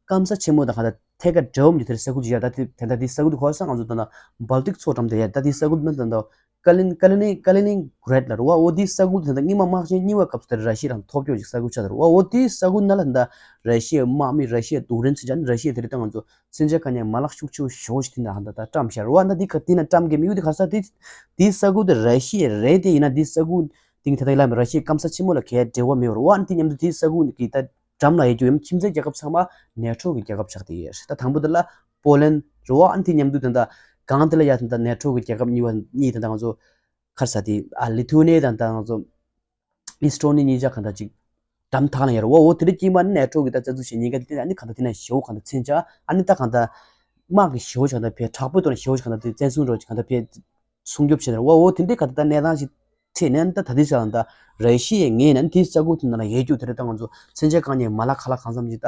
སྐམ་ས་ཆེན་མོ་དང་གང་ལྟར་ཐད་ཀར་འབྲེལ་བ་མི་དེར་ས་ཁུལ་ཅིག་ཡ་ད་དེ་ད་ལྟ་དེ་ས་ཁུལ་དུ་གོ་ས་ང་ཚོ་ད་ལྟ་སྦལ་ཏིག་མཚོ་འགྲམ་དེ་ཡ་ད་དེ་ས་ཁུལ་ན་ད་ལྟ། ཀ་ལིན་ཀ་ལི་ནི་ཀ་ལི་ནིང་གྷ་རེད་ལ་རེད་བ། འོ་དེའི་ས་ཁུལ་དེ་ད་སྔོན་མ་དམག་ཆེན་གཉིས་པ་སྐབས་སུ་ད་ར་ཤི་ཡ་རང་ཐོབ་སྐྱོར་གྱི་ས་ཁུལ་ཆགས་ད་རེད་བ། འོ་དེའི་ས་ཁུལ་ནང་ལ་ད་ར་ཤི་ཡའི་དམག་མི་ར་ཤི་ཡའི་རྡུལ་ཕྲན་མཚོན་ཆ་ནི་ར་ཤི་ཡ་དེ་རིང་ད་ང་ཚོ་མཚོན་ཆ་དཀའ་ངལ་མ་ལག་ཤུགས་ཆེ་བོ་ཞེ་པོ་ཞིག་དེ་ན་ཧ་ད་ད་བཀྲམ་ཤར་བ། ད་འདི་ག་དེ་ན་བཀྲམ་གི་མི་ཡུལ་དེ་ག་ས་དེ་དེའི་ས་ཁུལ་དེ་ར་ཤི་ཡ་རེད། དེ་ཡིན་ན་དེའི་ས་ཁུལ་དེ་ད་ད་ཡིན་ལ་ར་ཤི་ཡའི་སྐམ་ས་ཆེན་མོ་ལ་གའི་འབྲེལ་བ་མེད་པ་རེད་བ། ཨ་ནི་དེ་མཉམ་དུ་དེའི་ས་ཁུལ་གི་ད་འགྲམ་ལ་ཡོད་རྒྱུ་ཡང་ཁྱིམ་མཚེས་རྒྱལ་ཁབ་ཚང་མ་ནེ་ཊོ་གི་རྒྱལ་ཁབ་ཆགས་བསྡད་ཡོད། ད་དང་པོ་དེ་ལ་པོ་ལན་རེད་བ། ཨ་ནི་དེ་མཉམ་དུ་དེ་ད་གང་དེ་ལ་ཡ་དེ་ད་ནེ་ཊོ་གི་རྒྱལ་ཁབ་གཉིས་པ་གཉིས་དེ་ད་ང་ཚོ་ག་རེ་ཟེར་དེ་ཨ་ལི་ཐུ་ནི་དང་ད་ང་ཚོ་ཨི་སི་ཊོ་ནི་གཉིས་ཆ་གང་ད་ཅིག་འགྲམ་ཐག་ལ་ཡོད་རེད་བ། འོ་དེ་འདྲ་དཀྱིལ་མ་ནེ་ཊོ་གི་ད་རྩ་འཛུགས་བྱེད་མཁན་གྱི་དེ་ཨ་ནི་གང་ད་དེ་ན་ཞེ་པོ་གང་ད་མཚོན་ཆ་ཨ་ནི་ད་གང་ད་དམག་གི་ཞེ་པོ་གང་ད་བས་དྲག་པོའི་ཐོག་ནས་ཞེ་པོ་གང་ད་དེ་བཙན་བཟུང་རོགས་གང་ད་བས་སྲུང་སྐྱོབ་བྱས་ནས་རེད་བ། འོ་དེ་འདྲའི་གང་ད་ད་གནས་སྟངས་ཤིག་འཕྲད་ནས་ཨ་ནི་ད་ད་ལྟའི་ཆ་ལ་ད་ར་ཤི་ཡའི་ངོས་ནས་ཨ་ནི་དེའི་ས་ཁུལ་དེ་ནང་ལ་ཡོད་རྒྱུ་དེ་རེད། ད་ང་ཚོ་མཚོན་ཆ་དཀའ་ངལ་མ་ལག་ཁག་ལ་གང་འཚམ་ཅིག་ད་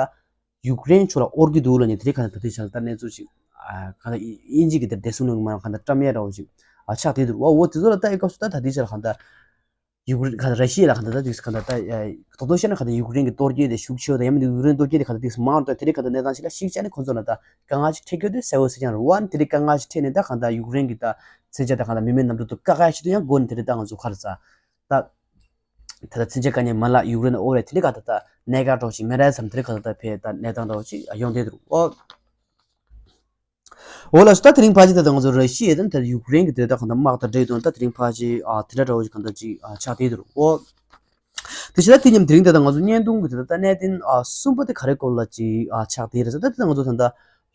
ཡུཀ་རེན་ཕྱོགས་ལ་དབོར་གྱི་འདུག་ལབ་ནས་དེ་རིང་གང་ད་ད་ལྟའི་ཆ་ལ་ད་གནས་ཚུལ་ཅིག་ཨ་གང་ད་དབྱིན་ཇི་གི་དེ་བདེ་སྲུང་ལས་ཁུངས་མ་གང་ད་བཀྲམ་ཡས་འདྲ་བོ་ཅིག་ཨ་ཆགས་བསྡད་འདུག་བ། འོ་དེ་ཚོ་ལ་ལྟ་ཡི་སྐབས་སུ་ད་ད་ལྟའི་ཆ་ལ་གང་ད་ཡུཀ་རེན་གང་ད་ར་ཤི་ཡ་ལ་གང་ད་ད་དེ་གང་ད་ད་ཨ་རྡོག་རྡོག་བཤད་ན་གང་ད་ཡུཀ་རེན་གྱི་གཏོར་སྐྱོན་དེ་ཤུགས་ཆེ་བ་དང་ཡང་མིན་ཡུཀ་རེན་གཏོར་སྐྱོན་དེ་གང་ད་དེ་མང་རུ་དང་དེ་རིང་གང་ད་གནས་སྟངས་ཤིག་ལ་ཤིག་ཅག་ནི་ཁོང་ཚོ་ལ་ད་དཀའ་ངལ་ཅིག་འཕྲད་རྒྱུ་དེ་གསལ་བོ་གསལ་རྐྱང་རེད་བ། དེ་རིང་དཀའ་ངལ་ཅིག་འཕྲད་ནས་ད་གང་ད་ཡུཀ་རེན་གྱི་ད་མཚོན་ཆ་ད་གང་ད་མི་མེད་གནམ་གྲུ་དུ་བཀག་ཡ་ཆེད་དུ་ཡང་སྒོ་ནས་དེ་རིང་ད་ང་ཚོ་ག་རེ་ཟ་ད། ད་ལྟ་མཚོན་ཆ་དཀའ་ངལ་མ་ལག་ཡུཀ་རེན་དབོར་རེད། དེ་རིང་ག་ད་ལྟ་གནད་འགག་འདྲ་བོ་ཞིག་མེད་ར་བསམ། དེ་རིང་ག་ད་ལྟ་ཕེ་ད་གནས་སྟངས་འདྲ་བོ་ཞིག་ཡོང་བསྡད་འདུག་ཨོ། འོ་ལགས་སོ། ད་དེ་རིང་ཕལ་ཆེར་ད་ལྟ་ང་ཚོ་ར་ཤི་ཡ་དང་ད་ཡུཀ་རེན་གྱི་དེ་ད་གང་ད་དམག་དང་འབྲེལ་དོན་ད་དེ་རིང་ཕལ་ཆེར་ཨ་དེ་འདྲ་འདྲ་བོ་ཞིག་གང་ད་ཅིག་ཨ་ཆགས་བསྡད་འདུག་ཨོ། དེ་བཞིན་ད་དེ་མཉམ་དེ་རིང་ད་ལྟ་ང་ཚོ་བརྙན་ཐུང་གི་དེ་ད་ད་གནད་དོན་ཨ་གསུམ་པ་དེ་ག་རེ་སྐོར་ལ་ཅིག་ཨ་ཆགས་བསྡད་རེད་ཟེར། ད་དེ་ད་ང་ཚོ་ད་ལྟ་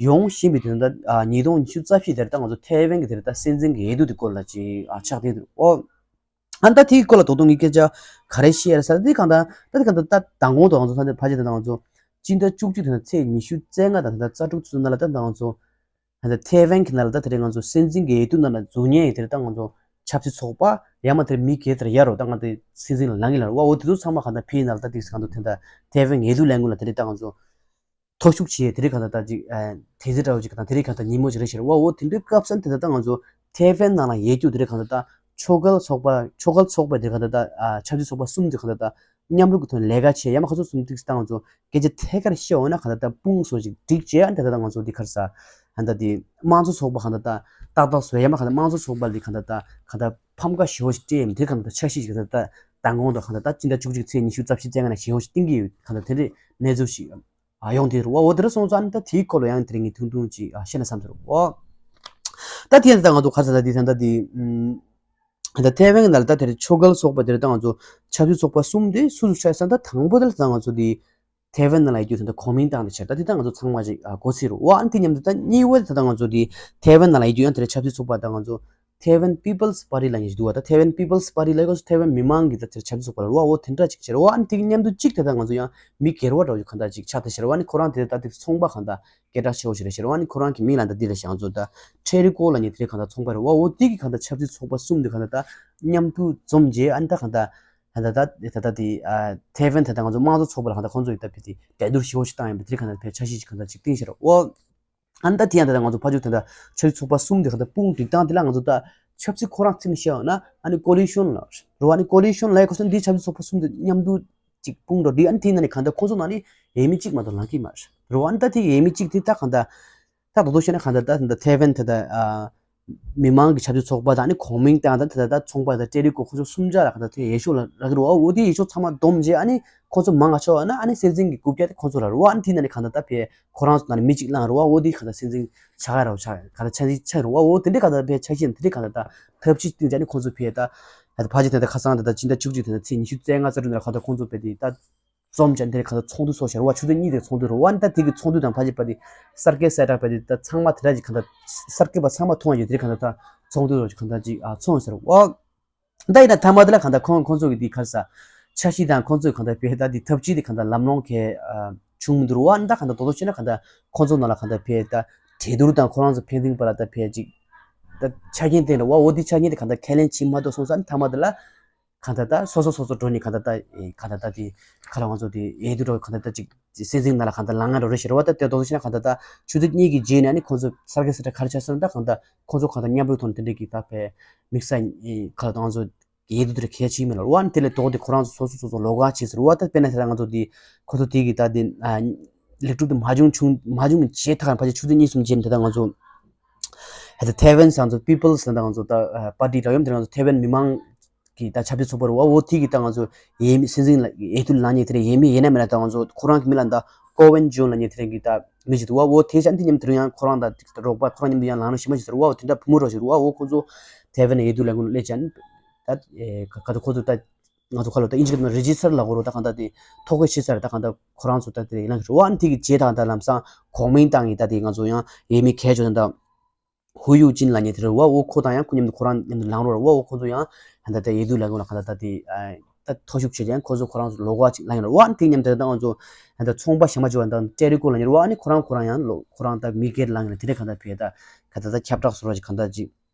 ཡོང་བཞིན་པའི་དེ་ད་ཨ་ཉིས་སྟོང་ཉི་ཤུ་རྩ་བཞི་དེར་ད་ང་ཚོ་ཐའེ་ཝན་གྱི་དེ་ད་སྲིད་འཛིན་གྱི་འོས་བསྡུ་དེ་སྐོར་ལ་ཅིག་ཨ་ཆགས་བསྡད་འདུག་ཨོ། ཨ་ནི་ད་དེའི་སྐོར་ལ་ད་དུང་ངས་སྐད་ཆ་ག་རེ་བཤད་ཡ་ཟེར་ན། འདི་གང་ལྟར་ད་འདི་གང་ལྟར་ད་མདང་དགོང་དུ་ང་ཚོ་ད་འདི་ཕལ་ཆེར་ད་ང་ཚོ་སྤྱི་ཟླ་བཅུ་གཅིག་དེ་ནས་ཚེས་ཉི་ཤུ་རྩ་ལྔ་དང་ད་རྩ་དྲུག་ཚོ་ནང་ལ་ད་ང་ཚོ་ད་ཐའེ་ཝན་གྱི་ནང་ལ་ད་དེ་རིང་ང་ཚོ་སྲིད་འཛིན་གྱི་འོས་བསྡུ་ནང་ལ་འཛུལ་མཁན་གྱི་དེ་རིང་ད་ང་ཚོ་ཆབ་སྲིད་ཚོགས་པ་ཡང་མ་དེར་མི་སྒེར་དེར་ཡ་རོ་ད་ང་དེ་སྲིད་འཛིན་ལ་ལངས་ཀྱི་ལ་རོ་བ། འོ་དེ་ཚོ་ཚང་མ་གང་ལྟར་ཕེའི་ནང་ལ་ད་དེ་གང་ལྟར་དེ་ད་ཐའེ་ཝན་འོས་བསྡུ་ལས་འགུལ་ལ་དེ་རིང་ད་ང་ཚོ་མཐོ་ཤུགས་ཆེ་དེ་རིང་གང་ལྟར་ད་ཅིག་ཨ་དེ་ཚེ་འདྲ་བོ་ཅིག་དང་དེ་རིང་གང་ལྟར་ཉིན་མོ་ཅིག་རེད་ཤེར་བ། འོ་དེ་འདྲའི་སྐབས་སུ་དེ་ལྟར་ད་ང་ཚོ་ཐའེ་ཝན་ནང་ལ་ཡོད་རྒྱུ་དེ་རིང་གང་ལྟར་ད་ཆོས་འགལ་ཚོགས་པ་ཆོས་འགལ་ཚོགས་པ་དེ་གང་ལྟར་ད་ཨ་ཆབ་སྲིད་ཚོགས་པ་གསུམ་དེ་གང་ལྟར་ད་མཉམ་རུབ་ཀྱི་ཐོག་ནས་ལས་ཀ་བྱས་ཡ་མ་ཁ་ཚོ་གསུམ་དེ་ད་ང་ཚོ་སྐད་ཆ་ཐད་ཀར་བཤད་འོང་ན་གང་ལྟར་ད་དཔུང་སོ་ཅིག་སྒྲིག་བྱས་ཨ་དེ་ལྟར་ད་ང་ཚོ་དེ་གར་ས་གང་ལྟར་དེ་དམངས་གཙོ་ཚོགས་པ་གང་ལྟར་ད་ཏག་ཏག་བཟོ་ཡ་མ་གང་ལྟར་དམངས་གཙོ་ཚོགས་པ་ལ་གང་ལྟར་ད་གང་ལྟར་ཕམ་ཁ་ཞེ་པོ་ཞིག་སྤྲད་ཡིན། དེ་གང་ལྟར་འཆར་གཞི་ཞིག་གང་ལྟར་ད་མདང་དགོང་དང་གང་ལྟར་ད་སྤྱི་ཟླ་བཅུ་གཅིག་ཚེས་ཉི་ཤུ་རྩ་བཞི་རྩ་ལྔ་ནས་ཞེ་པོ་ཞིག་བཏིང་གི་ཡོད། གང་ལྟར་དེ་འདྲའི་གནས་ཚུལ་ཞིག་ཨ་ཡོང་དེ་རུ་བ། འོ་དེ་རུ་སོང་ཙང་ཨ་ནི་ད་དེའི་སྐོར་ལ་ཡང་དེ་རིང་ངས་ཐུང་ཐུང་ཅིག་ཨ་བཤད་ན་བསམ་དེ་རུ་བ། ད་དེ་ཡང་ད་ང་ཚོ་ག་ས་ད་དེ་ད་ད་དེ་ཨུམ་ད་ཐའེ་ཝན་ནང་ལ་ད་དེ་རིང་ཆོས་འགལ་ཚོགས་པ་དེ་རིང་ད་ང་ཚོ་ཆབ་སྲིད་ཚོགས་པ་གསུམ་དེ་སུ་སུ་ཆགས་ས་ད་དང་པོ་དེ་ལ་ད་ང་ཚོ་དེ་ཐའེ་ཝན་ནང་ལ་ཡོད་རྒྱུ་དེ་འདྲ་གོ་མིང་བཏང་ནས་བྱས། ད་དེ་ད་ང་ཚོ་ཚང་མ་ཅིག་ཨ་གོ་སྲིད་རུ་བ། ཨ་ནི་དེ་མཉམ་དུ་ད་གཉིས་པ་དེ་ད་ང་ཚོ་དེ་ཐའེ་ཝན་ནང་ལ་ཡོད་རྒྱུ་ཡང་དེ་འདྲ་ཆབ་སྲིད་ཚོགས་པ་ད་ང་ཚོ་Taiwan People's Party ལབ་མཁན་ཞིག་འདུག་བ། ད་Taiwan People's Party ལབ་ཡོད་ཀྱི་ཐའེ་ཝན་མི་མང་གི་ད་དེར་ཆབ་སྲིད་ཚོགས་པ་ལ་རུ་བ། འོ་དེ་འདྲ་ཅིག་བྱས་རུ་བ། ཨ་ནི་དེ་གི་མཉམ་དུ་གཅིག་དེ་ད་ང་ཚོ་ཡང་མི་སྒེར་བ་འདྲ་བོ་ཞིག་གང་ལྟར་ཅིག་ཆགས་ད་ཤེར་བ། ཨ་ནི་ཁོ་རང་དེ་ད་དེ་ཚོང་པ་གང་ལྟར་སྐད་གྲགས་ཆེ་བོ་ཞིག་རེད་ཤེར་བ། ཨ་ནི་ཁོ་རང་གི་མིང་ལ་ད་འདི་ལ་ཞང་ཚོ་ད་ཁྲེ་རི་ཀོ་ལབ་མཁན་དེ་རེད་གང་ལྟར་ཚོང་པ་རུ་བ། འོ་དེ་གི་གང་ལྟར་ཆབ་སྲིད་ཚོགས་པ་གསུམ་དེ་གང་ལྟར་ད་མཉམ་དུ་འཛོམས་རྗེས་ཨ་ནི་ད་གང་ལྟར་ད་ད་ད་དེ་ཨ་ཐའེ་ཝན་ད་ད་ང་ཚོ་དམངས་གཙོ་ཚོགས་པ་ལ་གང་ལྟར་ཁོང་ཚོ་ཡི་ད་ཕི་དེ་གྲོས་བསྡུར་ཞེ་བོ་ཞིག་བཏང་ཡིན་པ་དེ་རེད་གང་ལྟར་ཕེ་འཆར་གཞི་ཞིག་གང་ལྟར་ཅིག་བཏིང་ཤེར་བ། འོ། ཨ་ནི་ད་དེ་ཡང་ད་ལྟ་ང་ཚོ་ཕ་ཇུ་དེ་འདྲ་ཆབ་སྲིད་ཚོགས་པ་གསུམ་དེ་གང་ལྟར་དཔུང་སྒྲིག་སྟངས་དེ་ལ་ང་ཚོ་ད་ཆབ་སྲིད་ཁོ་རང་ཚིག་ནས་བཤད་ཡོང་ན་ཨ་ནི་ཀོ་ལི་ཤོན་ལ་རོ། ཨ་ནི་ཀོ་ལི་ཤོན་ལ་ཡ་ཁོ་ཚོ་འདི་ཆབ་སྲིད་ཚོགས་པ་གསུམ་དེ་མཉམ་དུ་ཅིག་དཔུང་འགྲོ་འདི་ཨ་ནི་དེ་ནང་ནས་གང་ལྟར་ཁོ་ཚོ་ནང་ནས་འོས་མི་གཅིག་མ་གཏོགས་ལངས་ཀྱི་མ་རེད་རོ། ཨ་ནི་ད་དེ་འོས་མི་གཅིག་དེ་ད་གང་ལྟར་ད་རྡོག་རྡོག་བཤད་ན་གང་ལྟར་ད་ད་ཐའེ་ཝན་ད་ད་ཨ། མི་མང་གི་ཆབ་སྲིད་ཚོགས་པ་དང་ཨ་ནི་གོ་མིང་བཏང་དང་དེ་ལྟར་ད་ཚོང་པ་དང་ཀྲེ་རི་ཀོ་ཁོ་ཚོ་གསུམ་ཆ་ལ་གང་ལྟར་དེ་འོས་ཤོག་ལ་རག་གི་རེད་བ། འོ་དེ་འོས་ཤོག་ཚང་མ་བསྡོམས་རྗེས་ཨ་ནི་ཁོ་ཚོ་མང་ང་ཆོག་ཨ་ན་ཨ་ནི་སྲིད་འཛིན་གྱི་རྐུབ་བཀྱག་དེ་ཁོ་ཚོ་ལ་རེད་བ། ཨ་ནི་དེ་ནང་ནས་གང་ལྟར་ད་ཕེ་ཁོ་རང་ཚོ་ནང་ནས་མི་གཅིག་བླངས་རེད་བ། འོ་དེ་གང་ལྟར་སྲིད་འཛིན་ཆགས་ཡ་རེད་བ། ཆགས་གང་ལྟར་ཆགས་ཆགས་རེད་བ། འོ་དེ་འདྲའི་གང་ལྟར་ཕེ་ཆགས་ཤེས་དེ་འདྲའི་གང་ལྟར་ད་ཐབས་ཇུས་བཏིང་བྱས་ཨ་ནི་ཁོ་ཚོ་ཕེ་ད་ད་ཕ་ཇེ་དེ་ད་ཁ་སང་དེ་ད་སྤྱི་ཟླ་བཅུ་གཅིག་དེ་ད་ཚེས་ཉི་ཤུ་རྩ་ལྔ་རྩ་དྲུག་ནང་ལ་གང་ལྟར་ཁོ་ཚོ་ཕེ་དེ་ད། འཛོམས་ཀྱང་དེར་གང་ལྟར་ཚོགས་འདུ་ཚོགས་ཤར་བ། ཆུ་ཚོད་གཉིས་དེར་ཚོགས་འདུ་རུ་བ། ཨ་ནི་ད་དེ་གི་ཚོགས་འདུ་དང་ཕ་ཇེ་པ་དེ་གསར་བསྐལ་གསལ་དྲགས་པ་དེ་ད་ཚང་མ་དེ་འདྲ་ཅིག་གང་ལྟར་གསར་བསྐལ་པ་ཚང་མ་མཐོང་ཡོད། དེར་གང་ལྟར་ད་ཚོགས་འདུ་རུ་གང་ལྟར་ཅིག་ཨ་ཚོགས་ཟེར་བ། ད་ཡིན་ན་མཐའ་མ་དེ་ལ་གང་ལྟར་ཁོང་ཁོང་ཚོ་གི་དེ་གར་ས་འཆར་གཞི་དང་ཁོང་ཚོས་གང་ལྟར་བེད་ད་དེ་ཐབས་ཇུས་དེ་གང་ལྟར་ལམ་ལྷོང་གི་ཨ་བྱུང་མི་འདུག་རུ་བ། ཨ་ནི་ད་གང་ལྟར་རྡོག་རྡོག་བཤད་ན་གང་ལྟར་ཁོང་ཚོ་ནང་ལ་གང་ལྟར་བེད་ད་གྲོས་བསྡུར་དང་ཁོ་རང་ཚོ་ཕན་ཚུན་བར་ལ་ད་བེད་ཅིག་ད་ཆ་རྐྱེན་བསྟན་རུ་བ། འོ་དེ་ཆ་རྐྱེན་དེ་གང་ལྟར་ཁས་ལེན་བྱེད་མ་ཐུབ་སོང་ཙང་། ཨ་ནི་མཐའ་མ་དེ་ལ། གང་ལྟར་ད་སོ་སོ་སོ་སོ་འགྲོ་ནས་གང་ལྟར་ད་གང་ལྟར་ད་དེ་ཁ་ལ་ང་ཚོ་དེ་འོས་བསྡུ་འགྲོ་གང་ལྟར་ད་ཅིག་སྲིད་འཛིན་ནང་ལ་གང་ལྟར་ལངས་ང་འགྲོ་རེ་ཞེས་རེད་བ། ད་དེ་རྡོག་རྡོག་བཤད་ན་གང་ལྟར་ད་ཆུ་ཚོད་གཉིས་ཀྱི་རྗེས་ནས་ཨ་ནི་ཁོང་ཚོ་གསར་བསྐལ་གསལ་དྲགས་ག་རེ་ཆགས་སོང་ད་གང་ལྟར་ཁོང་ཚོ་གང་ལྟར་མཉམ་རུབ་ཐོག་ནས་དེ་འདྲས་ཀྱི་ད་ཕེ་དམིགས་བསལ་ཁ་ལ་ད་ང་ཚོ་འོས་བསྡུ་དེ་གལ་ཆེ་མིན་ལ་རུ་བ། ཨ་ནི་དེ་ལས་ལྡོག་སྟེ་ཁོ་རང་ཚོ་སོ་སོ་སོ་སོ་ལོགས་ཀ་བྱས་ཟེར་རུ་བ། ད་དཔེར་ན་དེ་ལ་ང་ཚོ་དེ་ཁོ་ཚོ་དེ་གི་ད་དེ་ལེགས་གྲུབ་དེ་མ་བྱུང་བྱུང་མ་བྱུང་བྱས་ད་གང་ཕལ་ཆེར་ཆུ་ཚོད་གཉིས་གསུམ་རྗེས་ནས་དེ་ད་ང་ཚོ། ཧ་ད་ཐའེ་ཝན་སང་ཚོ་པི་པལ་སི་ད་ང་ཚོ་ད་པར་ཊི་ལ་ཡོམ་དེ་ང་ཚོ་ཐའེ་ཝན་མི་མང་གི་ད་ཆབ་སྲིད་ཚོགས་པ་རུ་བ་འོ་དེ་གི་ད་ང་ཚོ་འོས་མི་སྲིད་འཛིན་ལ་འོས་བསྡུ་ལངས་ནས་དེ་རེད། འོས་མི་ཡིན་ན་མིན་ན་ད་ང་ཚོ་ཁོ་རང་གི་མི་ལ་ད་ཀོ་ཝན་ཇོན་ལ་ཉེ་དེ་རིང་གི་ད་མི་ཞིག་འདུག་བ། འོ་དེ་ཅན་དེ་མཉམ་དུ་ཡང་ཁོ་རང་ད་རོགས་པ་ཁོ་རང་མཉམ་དུ་ཡང་ལངས་རོགས་ཞེ་མ་ཞིག་ཟེར་བ། འོ་དེ་འདྲ་བུ་མོ་རོགས་ཞིག་རུ་བ། འོ་ཁོ་ཚོ་ཐའེ་ཝན་འོས་བསྡུ་ལས་ཁུངས་སླེབས་ཅན་ད་ཨེ་ག་ད་ཁོ་ཚོ་ད་ང་ཚོ་ཁ་ལོ་ད་ཨིན་ཇི་སྐད་ནང་རེ་ཇི་སི་ཊར་ལ་གོ་རོ་ད་གང་ད་དེ་ཐོ་འགོད་བྱེད་ས་རེད། ད་གང་ད་ཁོ་རང་ཚོ་ད་དེ་ལངས་རོགས་བ། འདི་གི་རྗེས་ད་གང་ད་ལམ་སང་གོ་མིན་ཏང་གི་ད་དེ་ང་ཚོ་ཡང་འོས་མི་གལ་ཆེ་ད་ཧུ་ཡུ་ཅིན་ལ་ཉེ་དེ་རེད་བ། འོ་ཁོ་དང་ཡང་ཁོ་མཉམ་དུ་ཁོ་རང་མཉམ་དུ་ལངས་རོགས་རེད་བ། འོ་ཁོ་ཚོ་ཡང་ད་ད་འོས་བསྡུ་ལས་ཁུངས་ལ་གང་ད་ད་དེ་ད་ཐོ་ཞུགས་བྱེད་ཀྱང་ཁོ་ཚོ་ཁོ་རང་ཚོ་ལོགས་ཀ་ཅིག་ལངས་རོགས་བ། འདི་མཉམ་དུ་ད་ང་ཚོ་ད་ད་ཚོང་པ་ཞེ་མ་ཅིག་བ་ད་ཏྲེ་རི་ཀོ་ལ་ཉེ་རོགས་བ། ཨ་ནི་ཁོ་རང་ཁོ་རང་ཡང་ལོ་ཁོ་རང་ད་མི་སྒེར་ལངས་ནས་དེ་འདྲ་གང་ད་བས་ད་ག་ད་ད་ཁྱབ་བསྒྲགས་སོ་ར་ཅིག་གང་ད་ཅིག་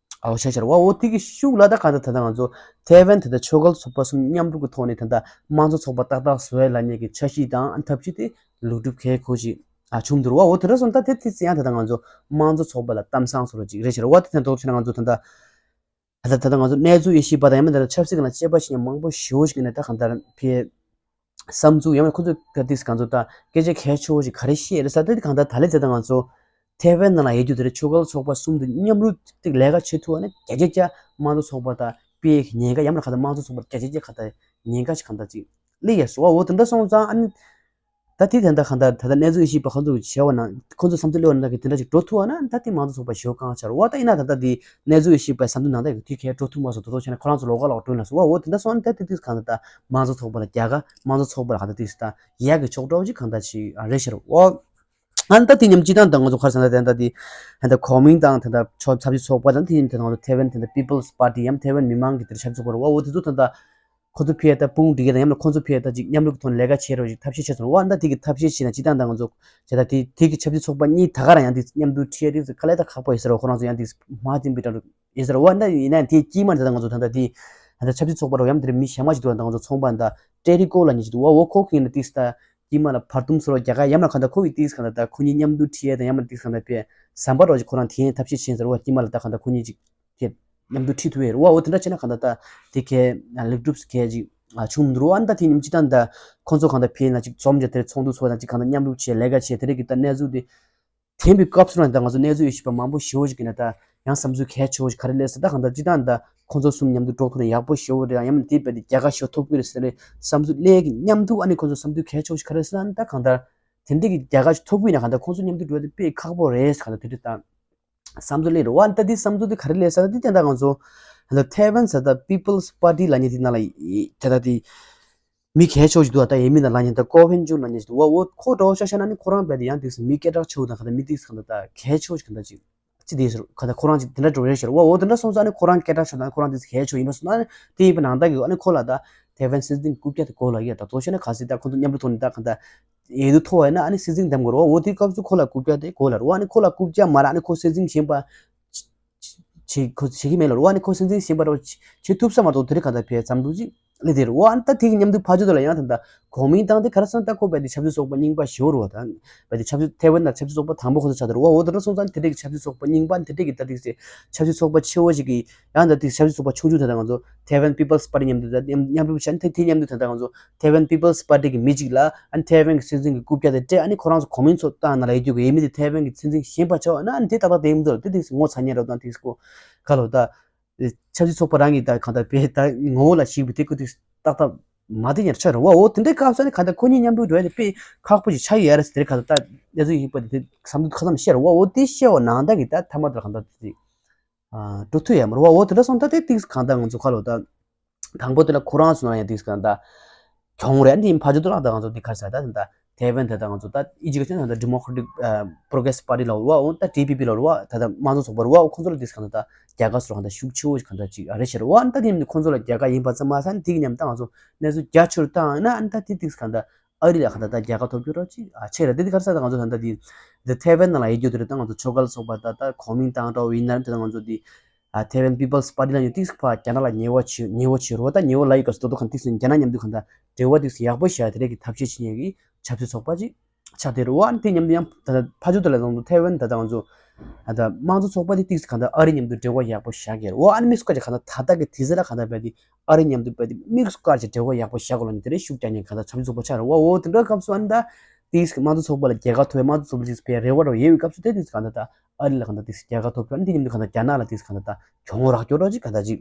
ཨའོ་ཤ་ཤར་བ། འོ་དེ་གི་ཤུགས་ལ་ད་གང་ད་ད་ད་ང་ཚོ་ཐའེ་ཝན་ད་ད་ཆོས་འགལ་ཚོགས་པ་གསུམ་མཉམ་རུབ་ཀྱི་ཐོག་ནས་ད་ད་དམངས་གཙོ་ཚོགས་པ་ཏག་ཏག་བཟོ་ཡ་ལ་ཉེ་གི་འཆར་གཞི་དང་ཐབས་ཇུས་དེ་ལུགས་གྲུབ་གལ་ཁོ་ཞིག་ཨ་བྱུང་འདུག་བ། འོ་དེ་འདྲ་སོང་ད་དེ་དེ་ཚེ་ཡང་ད་ད་ང་ཚོ་དམངས་གཙོ་ཚོགས་པ་ལ་གཏམ་བཟང་བཟོ་ར་ཅིག་རེད་ཤར་བ། དེ་ཚེ་འདོགས་ཚེ་ན་ང་ཚོ་ད་ད་ད་ད་ད་ང་ཚོ་གནས་ཚུལ་ཡེ་ཤེས་པ་དང་ཡང་མིན་ད་ད་ཆབ་སྲིད་ཀྱི་ནང་དཔྱད་པ་བྱེད་མཁན་མང་པོ་ཞེ་པོ་ཞིག་ནས་ད་གང་ལྟར་ཕེ་བསམ་ཚུལ་ཡང་མིན་ཁོ་ཚོས་ད་དེ་གང་ཚོ་ད་སྐད་ཆ་གལ་ཆེ་བོ་ཞིག་ག་རེ་བཤད་རེད་ཟེར་ད་དེ་གང་ལྟར་ད་ལེ་ཚེ་ད་ང་ཚོ་ཐའེ་ཝན་ནང་ལ་ཡོད་རྒྱུ་དེ་རེད། ཆོས་འགལ་ཚོགས་པ་གསུམ་དུ་མཉམ་རུབ་ཏིག་ལས་ཀ་བྱེད་ཐུབ་པ་ནི་བརྒྱ་ཆ་བརྒྱ་དམངས་གཙོ་ཚོགས་པ་དང་པེ་ཉེན་ཁ་ཡང་མིན་གང་ལྟར་དམངས་གཙོ་ཚོགས་པར་བརྒྱ་ཆ་བརྒྱ་གང་ལྟར་ཉེན་ཁ་ཞིག་གང་ལྟར་ཅིག་སླེབས་ཡ་སོ་བ། འོ་དེ་འདྲ་སོང་ཙང་ཨ་ནི་ད་དེ་དེ་འདྲ་གང་ལྟར་ད་ལྟ་གནས་ཚུལ་ཡེ་ཤེས་པ་ཁོང་ཚོ་གི་བྱས་པ་ན་ཁོང་ཚོ་བསམ་ཚུལ་སླེབས་པ་ན་ད་དེ་འདྲ་ཅིག་འགྲོ་ཐུབ་པ་ན་ད་དེ་དམངས་གཙོ་ཚོགས་པ་ཞེ་པོ་གང་ཆགས་རེད་བ། ད་ཡིན་ན་ད་ལྟ་དེ་གནས་ཚུལ་ཡེ་ཤེས་པའི་བསམ་ཚུལ་ནང་ད་དེ་གས་འགྲོ་ཐུབ་མ་སོང་། དོ་དོ་བྱས་ན་ཁོ་རང་ཚོ་ལོགས་ཀ་ལོགས་སྒྲོན་ལ་སོང་བ། འོ་དེ་འདྲ་སོང་ན་ད་དེ་དུས་གང་ལྟར་ད་དམངས་གཙོ་ཚོགས་པ་ལ་རྒྱལ་ཁ་དམངས་གཙོ་ཚོགས་པ་ལ་གང་ལྟར་དེ་ད་ཡག་གི་ཕྱོགས་འགྲོ་ཅིག་གང་ལྟར་ཅིག་རེད་ཤར་བ། ཨ་ནི་ད་དེ་མཉམ་སྤྱི་བཏང་ད་ང་ཚོ་ཁར་ས་ན་ད་ད་དེ་ད་ད་གོ་མིན་ཏང་ད་ད་ཆོས་ཚབ་ཆོས་ཚོགས་པ་དང་དེ་མཉམ་ད་ང་ཚོ་ཐའེ་ཝན་ད་ད་པི་པལ་སི་པར་ཊི་ཡང་ཐའེ་ཝན་མི་མང་གི་དེ་ཆབ་སྲིད་ཚོགས་པ་རེད་བ། འོ་དེ་ཚོ་ད་ད་ཁོ་ཚོ་ཕེ་ད་དཔུང་སྒྲིག་གི་དང་ཡང་ན་ཁོ་ཚོ་ཕེ་ད་ཅིག་མཉམ་རུབ་ཀྱི་ཐོག་ནས་ལས་ཀ་བྱེད་རོགས་ཞིག་ཐབས་ཤེས་བྱས་སོང་བ། ད་དེ་གི་ཐབས་ཤེས་བྱས་ན་སྤྱི་བཏང་ད་ང་ཚོ་བྱས་ད་དེ་དེ་གི་ཆབ་སྲིད་ཚོགས་པ་གཉིས་ད་ག་རང་ཡང་དེ་མཉམ་དུ་ཁྲིད་ཡ་དེ་དཀའ་ལས་ད་ཁག་པོ་ཡིན་ཟེར་བ། ཁོ་རང་ཚོ་ཡང་དེ་མ་བསྟན་པའི་གྲལ་དུ་ཡིན་ཟེར་བ། ད་ཡིན་ན་དེ་དཀྱིལ་མ་ད་ང་ཚོ་ད་ད་དེ་ད་ཆབ་སྲིད་ཚོགས་པ་རོགས་ཡང་དེར་མི་གཞན་མ་ཞིག་འདུག་ད་ང་ཚོ་ཚོང་པ་ད་ཀྲེ་རི་ཀོ་ལ་ཉིད་ཅིག་འདུག་བ། འོ་ཁོ་གི་ཡིན་ན་དེ་ད་དཀྱིལ་མ་ལ་བར་འདུམ་སོར་རྒྱག་ག་ཡང་མ་གང་ད་ཁོ་གི་དེ་གང་ད་ད་ཁོ་གཉིས་མཉམ་དུ་ཁྲིད་ཡ་ད་ཡང་མ་དེ་གང་ད་པའི་ཟམ་པ་རོགས་ཀྱི་ཁོ་རང་དེ་ཐབས་ཤེས་བྱས་ཟེར་བ། དཀྱིལ་མ་ལ་ད་གང་ད་ཁོ་གཉིས་ཅིག་དེ་མཉམ་དུ་ཁྲིད་ཐུབ་ཡོད་རེད་བ། འོ་དེ་འདྲ་བྱས་ན་གང་ལྟར་ད་དེ་གའི་ལེགས་གྲུབ་གལ་ཅིག་བྱུང་མི་འདུག་རེད་བ། ཨ་ནི་ད་དེ་མཉམ་སྤྱི་བཏང་ད་ཁོང་ཚོ་གང་ལྟར་ཕེ་ན་ཅིག་འཛོམས་བྱས་དེར་ཚོགས་འདུ་ཚོགས་ན་ཅིག་གང་ལྟར་མཉམ་རུབ་བྱས་ལས་ཀ་བྱས་དེ་རིགས་ཀྱི་ད་གནས་ཚུལ་དེ་དེང་པའི་སྐབས་སུ་ན་ད་ང་ཚོ་གནས་ཚུལ་ཡེ་ཤེས་པ་མང་པོ་ཞེ་པོ་ཞིག་གིས་ན་ད་ཡང་བསམ་ཚུལ་གལ་ཆེ་བོ་ཞིག་ག་རེ་སླེབས་ཟེར་ད་གང་ལྟར་སྤྱི་བཏང་ད་ཁོང་ཚོ་གསུམ་མཉམ་དུ་འགྲོ་ཐུབ་ན་ཡག་པོ་ཞེ་པོ་རེད། ཡང་མིན་དེ་བས་དེ་རྒྱལ་ཁ་ཞེ་པོ་ཐོབ་ཀྱི་རེད་ཟེར་ནས་བསམ་ཚུལ་སླེབས་ཀྱི་མཉམ་དུ་ཨ་ནི་ཁོང་ཚོ་བསམ་ཚུལ་གལ་ཆེ་བོ་ཞིག་ག་རེ་ཟེར་ན་ད་གང་ལྟར་དེ་འདྲ་གི་རྒྱལ་ཁ་ཞིག་ཐོབ་ཀྱི་ཡིན་ན་གང་ལྟར་ཁོང་ཚོ་མཉམ་དུ་འགྲོ་ཡ་དེ་དཔེ་ཁག་པོ་རེད་ཟེར་གང་ལྟར་དེ་འདྲ་ད། བསམ་ཚུལ་སླེབས་རེད་བ། ད་འདི་བསམ་ཚུལ་འདི་ག་རེ་སླེབས་ཟེར་ན་འདི་དེ་འདྲ་ང་ཚོ་ད་ཐའེ་ཝན་ཟེར་ད་པི་པལ་སི་པར་ཊི་ལབ་མཁན་དེ་ནང་ལ་ད་ད་དེ་མི་གལ་ཆེ་བོ་ཞིག་འདུག་ད་ཡིན་མིན་ན་ལབ་མཁན་ད་ཀོ་ཧྥེན་ཇུན་ལབ་མཁན་ཞིག་འདུག་བ། འོ་ཁོ་འདྲ་བོ་ཤ་ཤ་ན་ནི་ཁོ་རང་རྦད་དེ་ཡང་དེ་སུ་མི་སྐད་གྲགས་ཆེ་བོ་དང་ག་ད་མི་དེ་སུ་ག་ད་ད་གལ་ཆེ་བོ་ཞིག་ག་ད་ཅིག་ཅི་དེ་ཟེར་ག་ད་ཁོ་རང་ཅིག་དེ་འདྲ་འགྲོ་རེད་ཤར་བ། འོ་དེ་འདྲ་སོང་ཙང་ནི་ཁོ་རང་སྐད་གྲགས་ཆེ་བོ་དང་ཁོ་རང་དེ་སུ་གལ་ཆེ་བོ་ཡིན་པ་སོང་ན་ནི་དེ་ཡིན་པ་ནང་ད་གི་ཨ་ནི་ཁོ་ལ་ད་ཐའེ་ཝན་སྲིད་འཛིན་རྐུབ་བཀྱག་དེ་གོ་ལ་ཡ་ད་དོ་ཤ་ན་ག་སྲིད་ད་ཁོ་ཚོ་མཉམ་དུ་ཐོག་ནི་ད་ག་ད། འོས་བསྡུ་ཐོབ་པ་ཡིན་ན་ཨ་ནི་སྲིད་འཛིན་འདེམས་དགོས་རེད་བ། འོ་དེའི་སྐབས་སུ་ཁོ་ལ་རྐུབ་བཀྱག་དེ་དགོས་ལ་རེད་བ། ཨ་ནི་ཁོ་ལ་རྐུབ་བཀྱག་མ་རེད། ཨ་ནི་ཁོ་སྲིད་འཛིན་གཞན་པ་བྱེད་ཁོ་བྱེད་ཀྱི་མེད་ལ་རེད་བ། ཨ་ནི་ཁོ་སྲིད་འཛིན་གཞན་པ་རེད་བ་བྱེད་ཐུབ་ས་མ་གཏོགས་དེ་རིང་གང་ལྟར་བས་འཛམ་གླིང་ཅིག་སླེབས་བསྡད་རེད་བ། ཨ་ནི་ད་དེ་གི་མཉམ་དུ་ཕར་ཕྱོགས་དེ་ལ་ཡང་ད་ལྟ་གོ་མིན་ཏང་དེ་ག་རེ་ཟེར་ན་ད་ཁོ་བས་དེ་ཆབ་སྲིད་ཚོགས་པ་རྙིང་པ་ཞེ་པོ་རེད་བ། ད་བས་དེ་ཆབ་སྲིད་ཐའེ་ཝན་ན་ཆབ་སྲིད་ཚོགས་པ་དང་པོ་ཁོ་ཚོ་ཆགས་བསྡད་རེད་བ། འོ་དེ་འདྲ་སོང་ཙང་དེ་འདྲ་གི་ཆབ་སྲིད་ཚོགས་པ་རྙིང་པ་དེ་འདྲ་གི་ད་དེ་ཆབ་སྲིད་ཚོགས་པ་ཆེ་བོ་ཞིག་གི་ཡང་ད་དེ་ཆབ་སྲིད་ཚོགས་པ་ཆུང་ཆུང་དེ་དང་ང་ཚོ་ཐའེ་ཝན་པི་པལ་སི་པར་ཊི་མཉམ་དུ་ད་མཉམ་མཉམ་རུབ་བྱས་ནས་དེ་དེ་མཉམ་དུ་ད་ལྟ་ང་ཚོ་ཐའེ་ཝན་པི་པལ་སི་པར་ཊི་གི་མི་གཅིག་ལ་ཨ་ནི་ཐའེ་ཝན་གི་སྲིད་འཛིན་གི་རྐུབ་བཀྱག་དེ་སྤྲད། ཨ་ནི་ཁོ་རང་ཚོ་གོ་མིན་ཚོ་བཏང་ན་ལ་ཡི་རྒྱུ་གི་ཡེ་མི་དེ་ཐའེ་ཝན་གི་སྲིད་འཛིན་གཞན་པ་ཆགས་ཨ་ནི་དེ་ཏག་ཏག་དེ་ཡིན་འདུག་དེ་དེ་ངོ་ཚ་ཉེ་རོ་དང་དེ་སྐོ་ག་ལོ་ད་ཆབ་སྲིད་ཚོགས་པ་རང་གི་ད་གང་ལྟར་བས་ད་ངོ་བོ་ལ་ཞིག་པའི་དེ་ཁོ་དེ་ཏག་ཏག་མ་དེ་ཉར་ཆགས་རེད་བ། འོ་དེ་འདྲའི་སྐབས་སུ་ཨ་ནི་གང་ལྟར་ཁོ་གཉིས་མཉམ་དུ་འགྲོ་ཡ་དེ་དཔེ་ཁག་པོ་ཞིག་ཆགས་ཡོད་རེད་ཟེར་གང་ལྟར་ད་གནས་ཚུལ་ཡིན་པ་དེ་བསམ་ཚུལ་ཁ་ཙམ་བཤད་རེད་བ། འོ་དེ་བཤད་བ་ནང་ད་གི་ད་ཐ་མ་དེ་ལ་གང་ལྟར་དེ། འགྲོ་ཐུབ་ཡ་མ་རེད་བ། འོ་དེ་འདྲ་སོང་ད་དེ་ཏིག་གང་ལྟར་ང་ཚོ་ཁ་ལོ་ད་དང་པོ་དེ་ལ་ཁོ་རང་ཚོ་ནང་ཡང་ཏིག་གང་ལྟར་གྱོང་རེད། འདི་ཕ་ཇོ་དུ་ལག་ད་ང་ཚོ་འདི་ཁར་ས་ད་ད་ཐའེ་ཝན་དེ་ད་ང་ཚོ་ད་ཨི་ཇི་ག་ཆེན་ད་ད་ཌི་མོ་ཀྲ་ཊིག་པོ་རོ་གེ་རེ་སི་པར་ཊི་ལ་རེད་བ། འོ་ད་ཊི་པི་པི་ལ་རེད་བ། ད་ད་དམངས་གཙོ་ཚོགས་པ་རེད་བ། འོ་ཁོང་ཚོ་ལ་ཏིག་གང་ལྟར་རྒྱལ་ཁ་སོ་གང་ལྟར་ཤུགས་ཆེ་བོ་གང་ལྟར་ཅིག་རེད་ཤེས་རེད་བ། ད་དེ་ཡིན་ཁོང་ཚོ་ལ་རྒྱལ་ཁ་ཡིན་པ་ཙམ་མ་ཟད་འདི་གི་མཉམ་ད་ང་ཚོ་གནས་ཚུལ་རྒྱ་ཆེར་བཏང་ན་ད་དེ་ཏིག་གང་ལྟར། ཨ་རི་ལ་ག་ད་ད་རྒྱལ་ཁ་ཐོབ་རྒྱུ་རོ་ཅིག་ཨ་ཆེ་ར། དེ་དེ་ག་རེ་ཟེར་ད་ང་ཚོ་ད་ད་དེ་དེ་ཐའེ་ཝན་ནང་ལ་ཡོད་རྒྱུ་དེ་རེད། ད་ང་ཚོ་ཆོས་འགལ་ཚོགས་པ་ད་ད་གོ་མིན་ཏང་འདྲ་བོ་ཡིན་ན་ད་ང་ཚོ་དེ་ཨ་ཐའེ་ཝན་པི་པལ་སི་པར་ཊི་ལ་ཡོད་ཏིག་ཕ་རྒྱ་ནག་ལ་ཉེ་བ་ཆེ་ཉེ་བ་ཆེ་རོ། ད་ཉེ་བ་ལ་ཡོད་ག་སོ་ད་དོ་གང་ཏིག་སོ་རྒྱ་ནག་མཉམ་དུ་གང་ད་འབྲེལ་བ་ཏིག་སོ་ཡག་པོ་བྱ་དེ་རེད་གི་ཐབས་ཤེས་བྱེད་ཉེ་གི་ཆབ་སྲིད་ཚོགས་པ་ཅིག་ཆགས་དེ་རེད་བ། ཨ་ནི་དེ་མཉམ་དུ་ཡང་ད་ད་ཕ་ཇོ་དེ་ལ་ང་ཚོ་ཐའེ་ཝན་ད་ད་ང་ཚོ་ཨ་ད་དམངས་གཙོ་ཚོགས་པ་དེ་ཏིག་སོ་གང་ད་ཨ་རི་མཉམ་དུ་འབྲེལ་བ་ཡག་པོ་བྱ་གི་རེད་བ། ཨ་ནི་དམིགས་སུ་བཀར་ཅིག་གང་ད་ད་ད་གི་དེ་ཟེར་ལ་གང་ད་བས་དེ། ཨ་རི་མཉམ་དུ་བས་དེ་དམིགས་སུ་བཀར་གྱི་འབྲེལ་བ་ཡག་པོ་བཞག་དགོས་ལ་ནི་དེ་རེད་ཤུགས་རྒྱག་མཁན་གང་ལྟར་ཆབ་སྲིད་ཚོགས་པ་ཆགས་རེད་བ། འོ་དེ་འདྲ་སྐབས་སུ་ཨ་ནི་ད་དེས་དམངས་གཙོ་ཚོགས་པ་ལ་རྒྱལ་ཁ་ཐོབ་པའི་དམངས་གཙོ་ཚོགས་པ་ཅིག་བས་རེ་བ་རོ་ཡོད་པའི་སྐབས་སུ་དེ་དེས་གང་ལྟར་ད་ ཨ་རི་ལ་གང་ལྟར་དེ་རྒྱལ་ཁ་ཐོབ་ཀྱང་དེ་མཉམ་དུ་གང་ལྟར་རྒྱ་ནག་ལ་དེ་གང་ལྟར་ད་གྱོང་རག་སྐྱོ་རོགས་ཅིག་གང་ལྟར་ཅིག་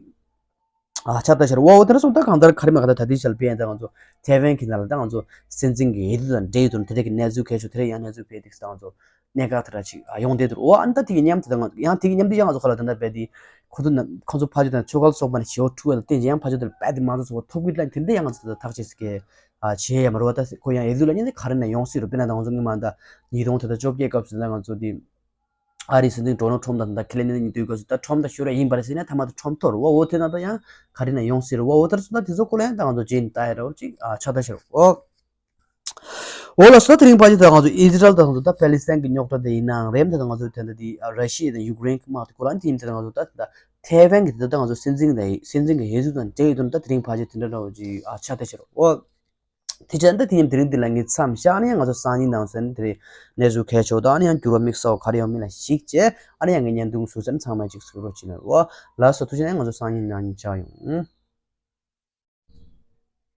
ཨ་ཆ་ལྟ་ཤར་བ་འོ་དེར་སོང་ད་གང་ལྟར་ག་རེ་མ་གང་ལྟར་ད་དེ་ཞལ་པེ་ཡན་ད་ང་ཚོ་ཐེ་ཝན་གྱི་ནང་ལ་ད་ང་ཚོ་སྲིད་འཛིན་གྱི་འོས་བསྡུ་དང་འབྲེལ་ཡོད་དུ་དེ་རིགས་ཀྱི་གནས་ཚུལ་གལ་ཆེ་དེ་རིགས་ཡང་གནས་ཚུལ་སྤེལ་དེ་ད་ང་ཚོ་གནད་འགག་དེ་འདྲ་ཅིག་ཡོང་བསྡད་འདུག་འོ་ཨ་ནི་ད་དེ་གི་མཉམ་དུ་ད་ང་ཡང་དེ་གི་མཉམ་དུ་ཡང་ང་ཚོ་ཁ་ལ་ད་ལྟ་བས་དེ་ཁོ་ཚོ་ན་ཁོ་ཚོ་ཕ་ཇོ་དང་ཆོ་ག་ཚོགས་པ་ནས་ཞེ་པོ་འཁྲུག་པ་ལ་བརྟེན་ཅིང་ཡང་ཕ་ཇོ་དེར་རྦད་དེ་མང་ཚོགས་ཚོགས་པ་ཐོབ་གི་ལ་དེ་འདྲ་ཡང་ང་ཚོ་ད་ཐག་བཅད་སི་གེ་ཨ་བྱེད་ཡ་མ་རེད་བ། ད་ཁོ་ཡང་འོས་བསྡུ་ལ་ཉན་ནས་ག་རེ་ན་ཡོང་སྲིད་རུ་དཔེར་ན་ད་ང་ཚོ་སྔོན་མ་ད་ཉིས་སྟོང་དེ་ད་བཅོ་བརྒྱད་སྐབས་སུ་ད་ང་ཚོ་དེ་ཨ་རིའི་སྲིད་འཛིན་ཌོ་ནལ་ཊམ་དང་ད་ཁི་ལེན་ནི་དུས་སྐབས་སུ་ད་ཊམ་ད་ཤོར་ཡ་ཡིན་པ་རེད་ཟེར་ན་ཐ་མ་ད་ཊམ་ཐོར་བ་འོ་དེ་ན་ད་ཡང་ག་རེ་ན་ཡོང་སྲིད་རུ་བ་འོ་དེར་སོང་ད་དེ་ཚོ་སྐོར་ལ་ཡང་ད་ང་ཚོ་རྗེས་ནས་ལྟ་ཡ་ར་བ་ཅིག་ཨ་ཆ་ད་ཤར་འོ། འོ་ལགས་སོ། དེ་རིང་ཕལ་ཆེར་ད་ང་ཚོ་ཨི་ཟི་རལ་དང་ད་པེ་ལི་སི་ཐན་གྱི་རྙོག་དྲ་དེ་ཡིན་ནའང་རེད། ད་ང་ཚོ་ད་ལྟ་དེ་ར་ཤི་ཡ་དང་ཡུཀ་རེན་གྱི་དམག་དེ་ཁོ་རང་དེ་ཡིན། ད་ང་ཚོ་ད་ད་ཐེ་ཝན་གྱི་ད་ད་ང་ཚོ་སྲིད་འཛིན་དང་སྲིད་འཛིན་གྱི་འོས་བསྡུ་དང་འབྲེལ་ཡོད་དུ་ད་དེ་རིང་ཕལ་ཆེར་དེ་འདྲ་འདྲ་བོ་ཅིག་ཨ་ཆ་ད་ཤར་འོ། དེ་བྱས་ད་དེ་ཡིན་དེ་རིང་འདི་ལ་ངས་མཚམས་བཞག་ནས་ང་ཚོ་སང་ཉིན་ནང་ཚན་དེ་རིང་གནས་ཚུལ་གལ་ཆེ་བ་དང་ཨ་ནི་ཡང་འགྱུར་བ་དམིགས་བསལ་བ་ག་རེ་ཡོང་མིན་ལ་གཞིགས་བྱས་ཨ་ནི་ཡང་ངས་བརྙན་ཐུང་བཟོས་ཚར་ཚང་མས་ཅིག་གཟིགས་རོགས་བྱེད་ནས་འོ། ལགས་སོ། ཐུགས་རྗེ་ཆེ། ང་ཚོ་སང་ཉིན་ནང་ཉིན་མཇལ་ཡོང་།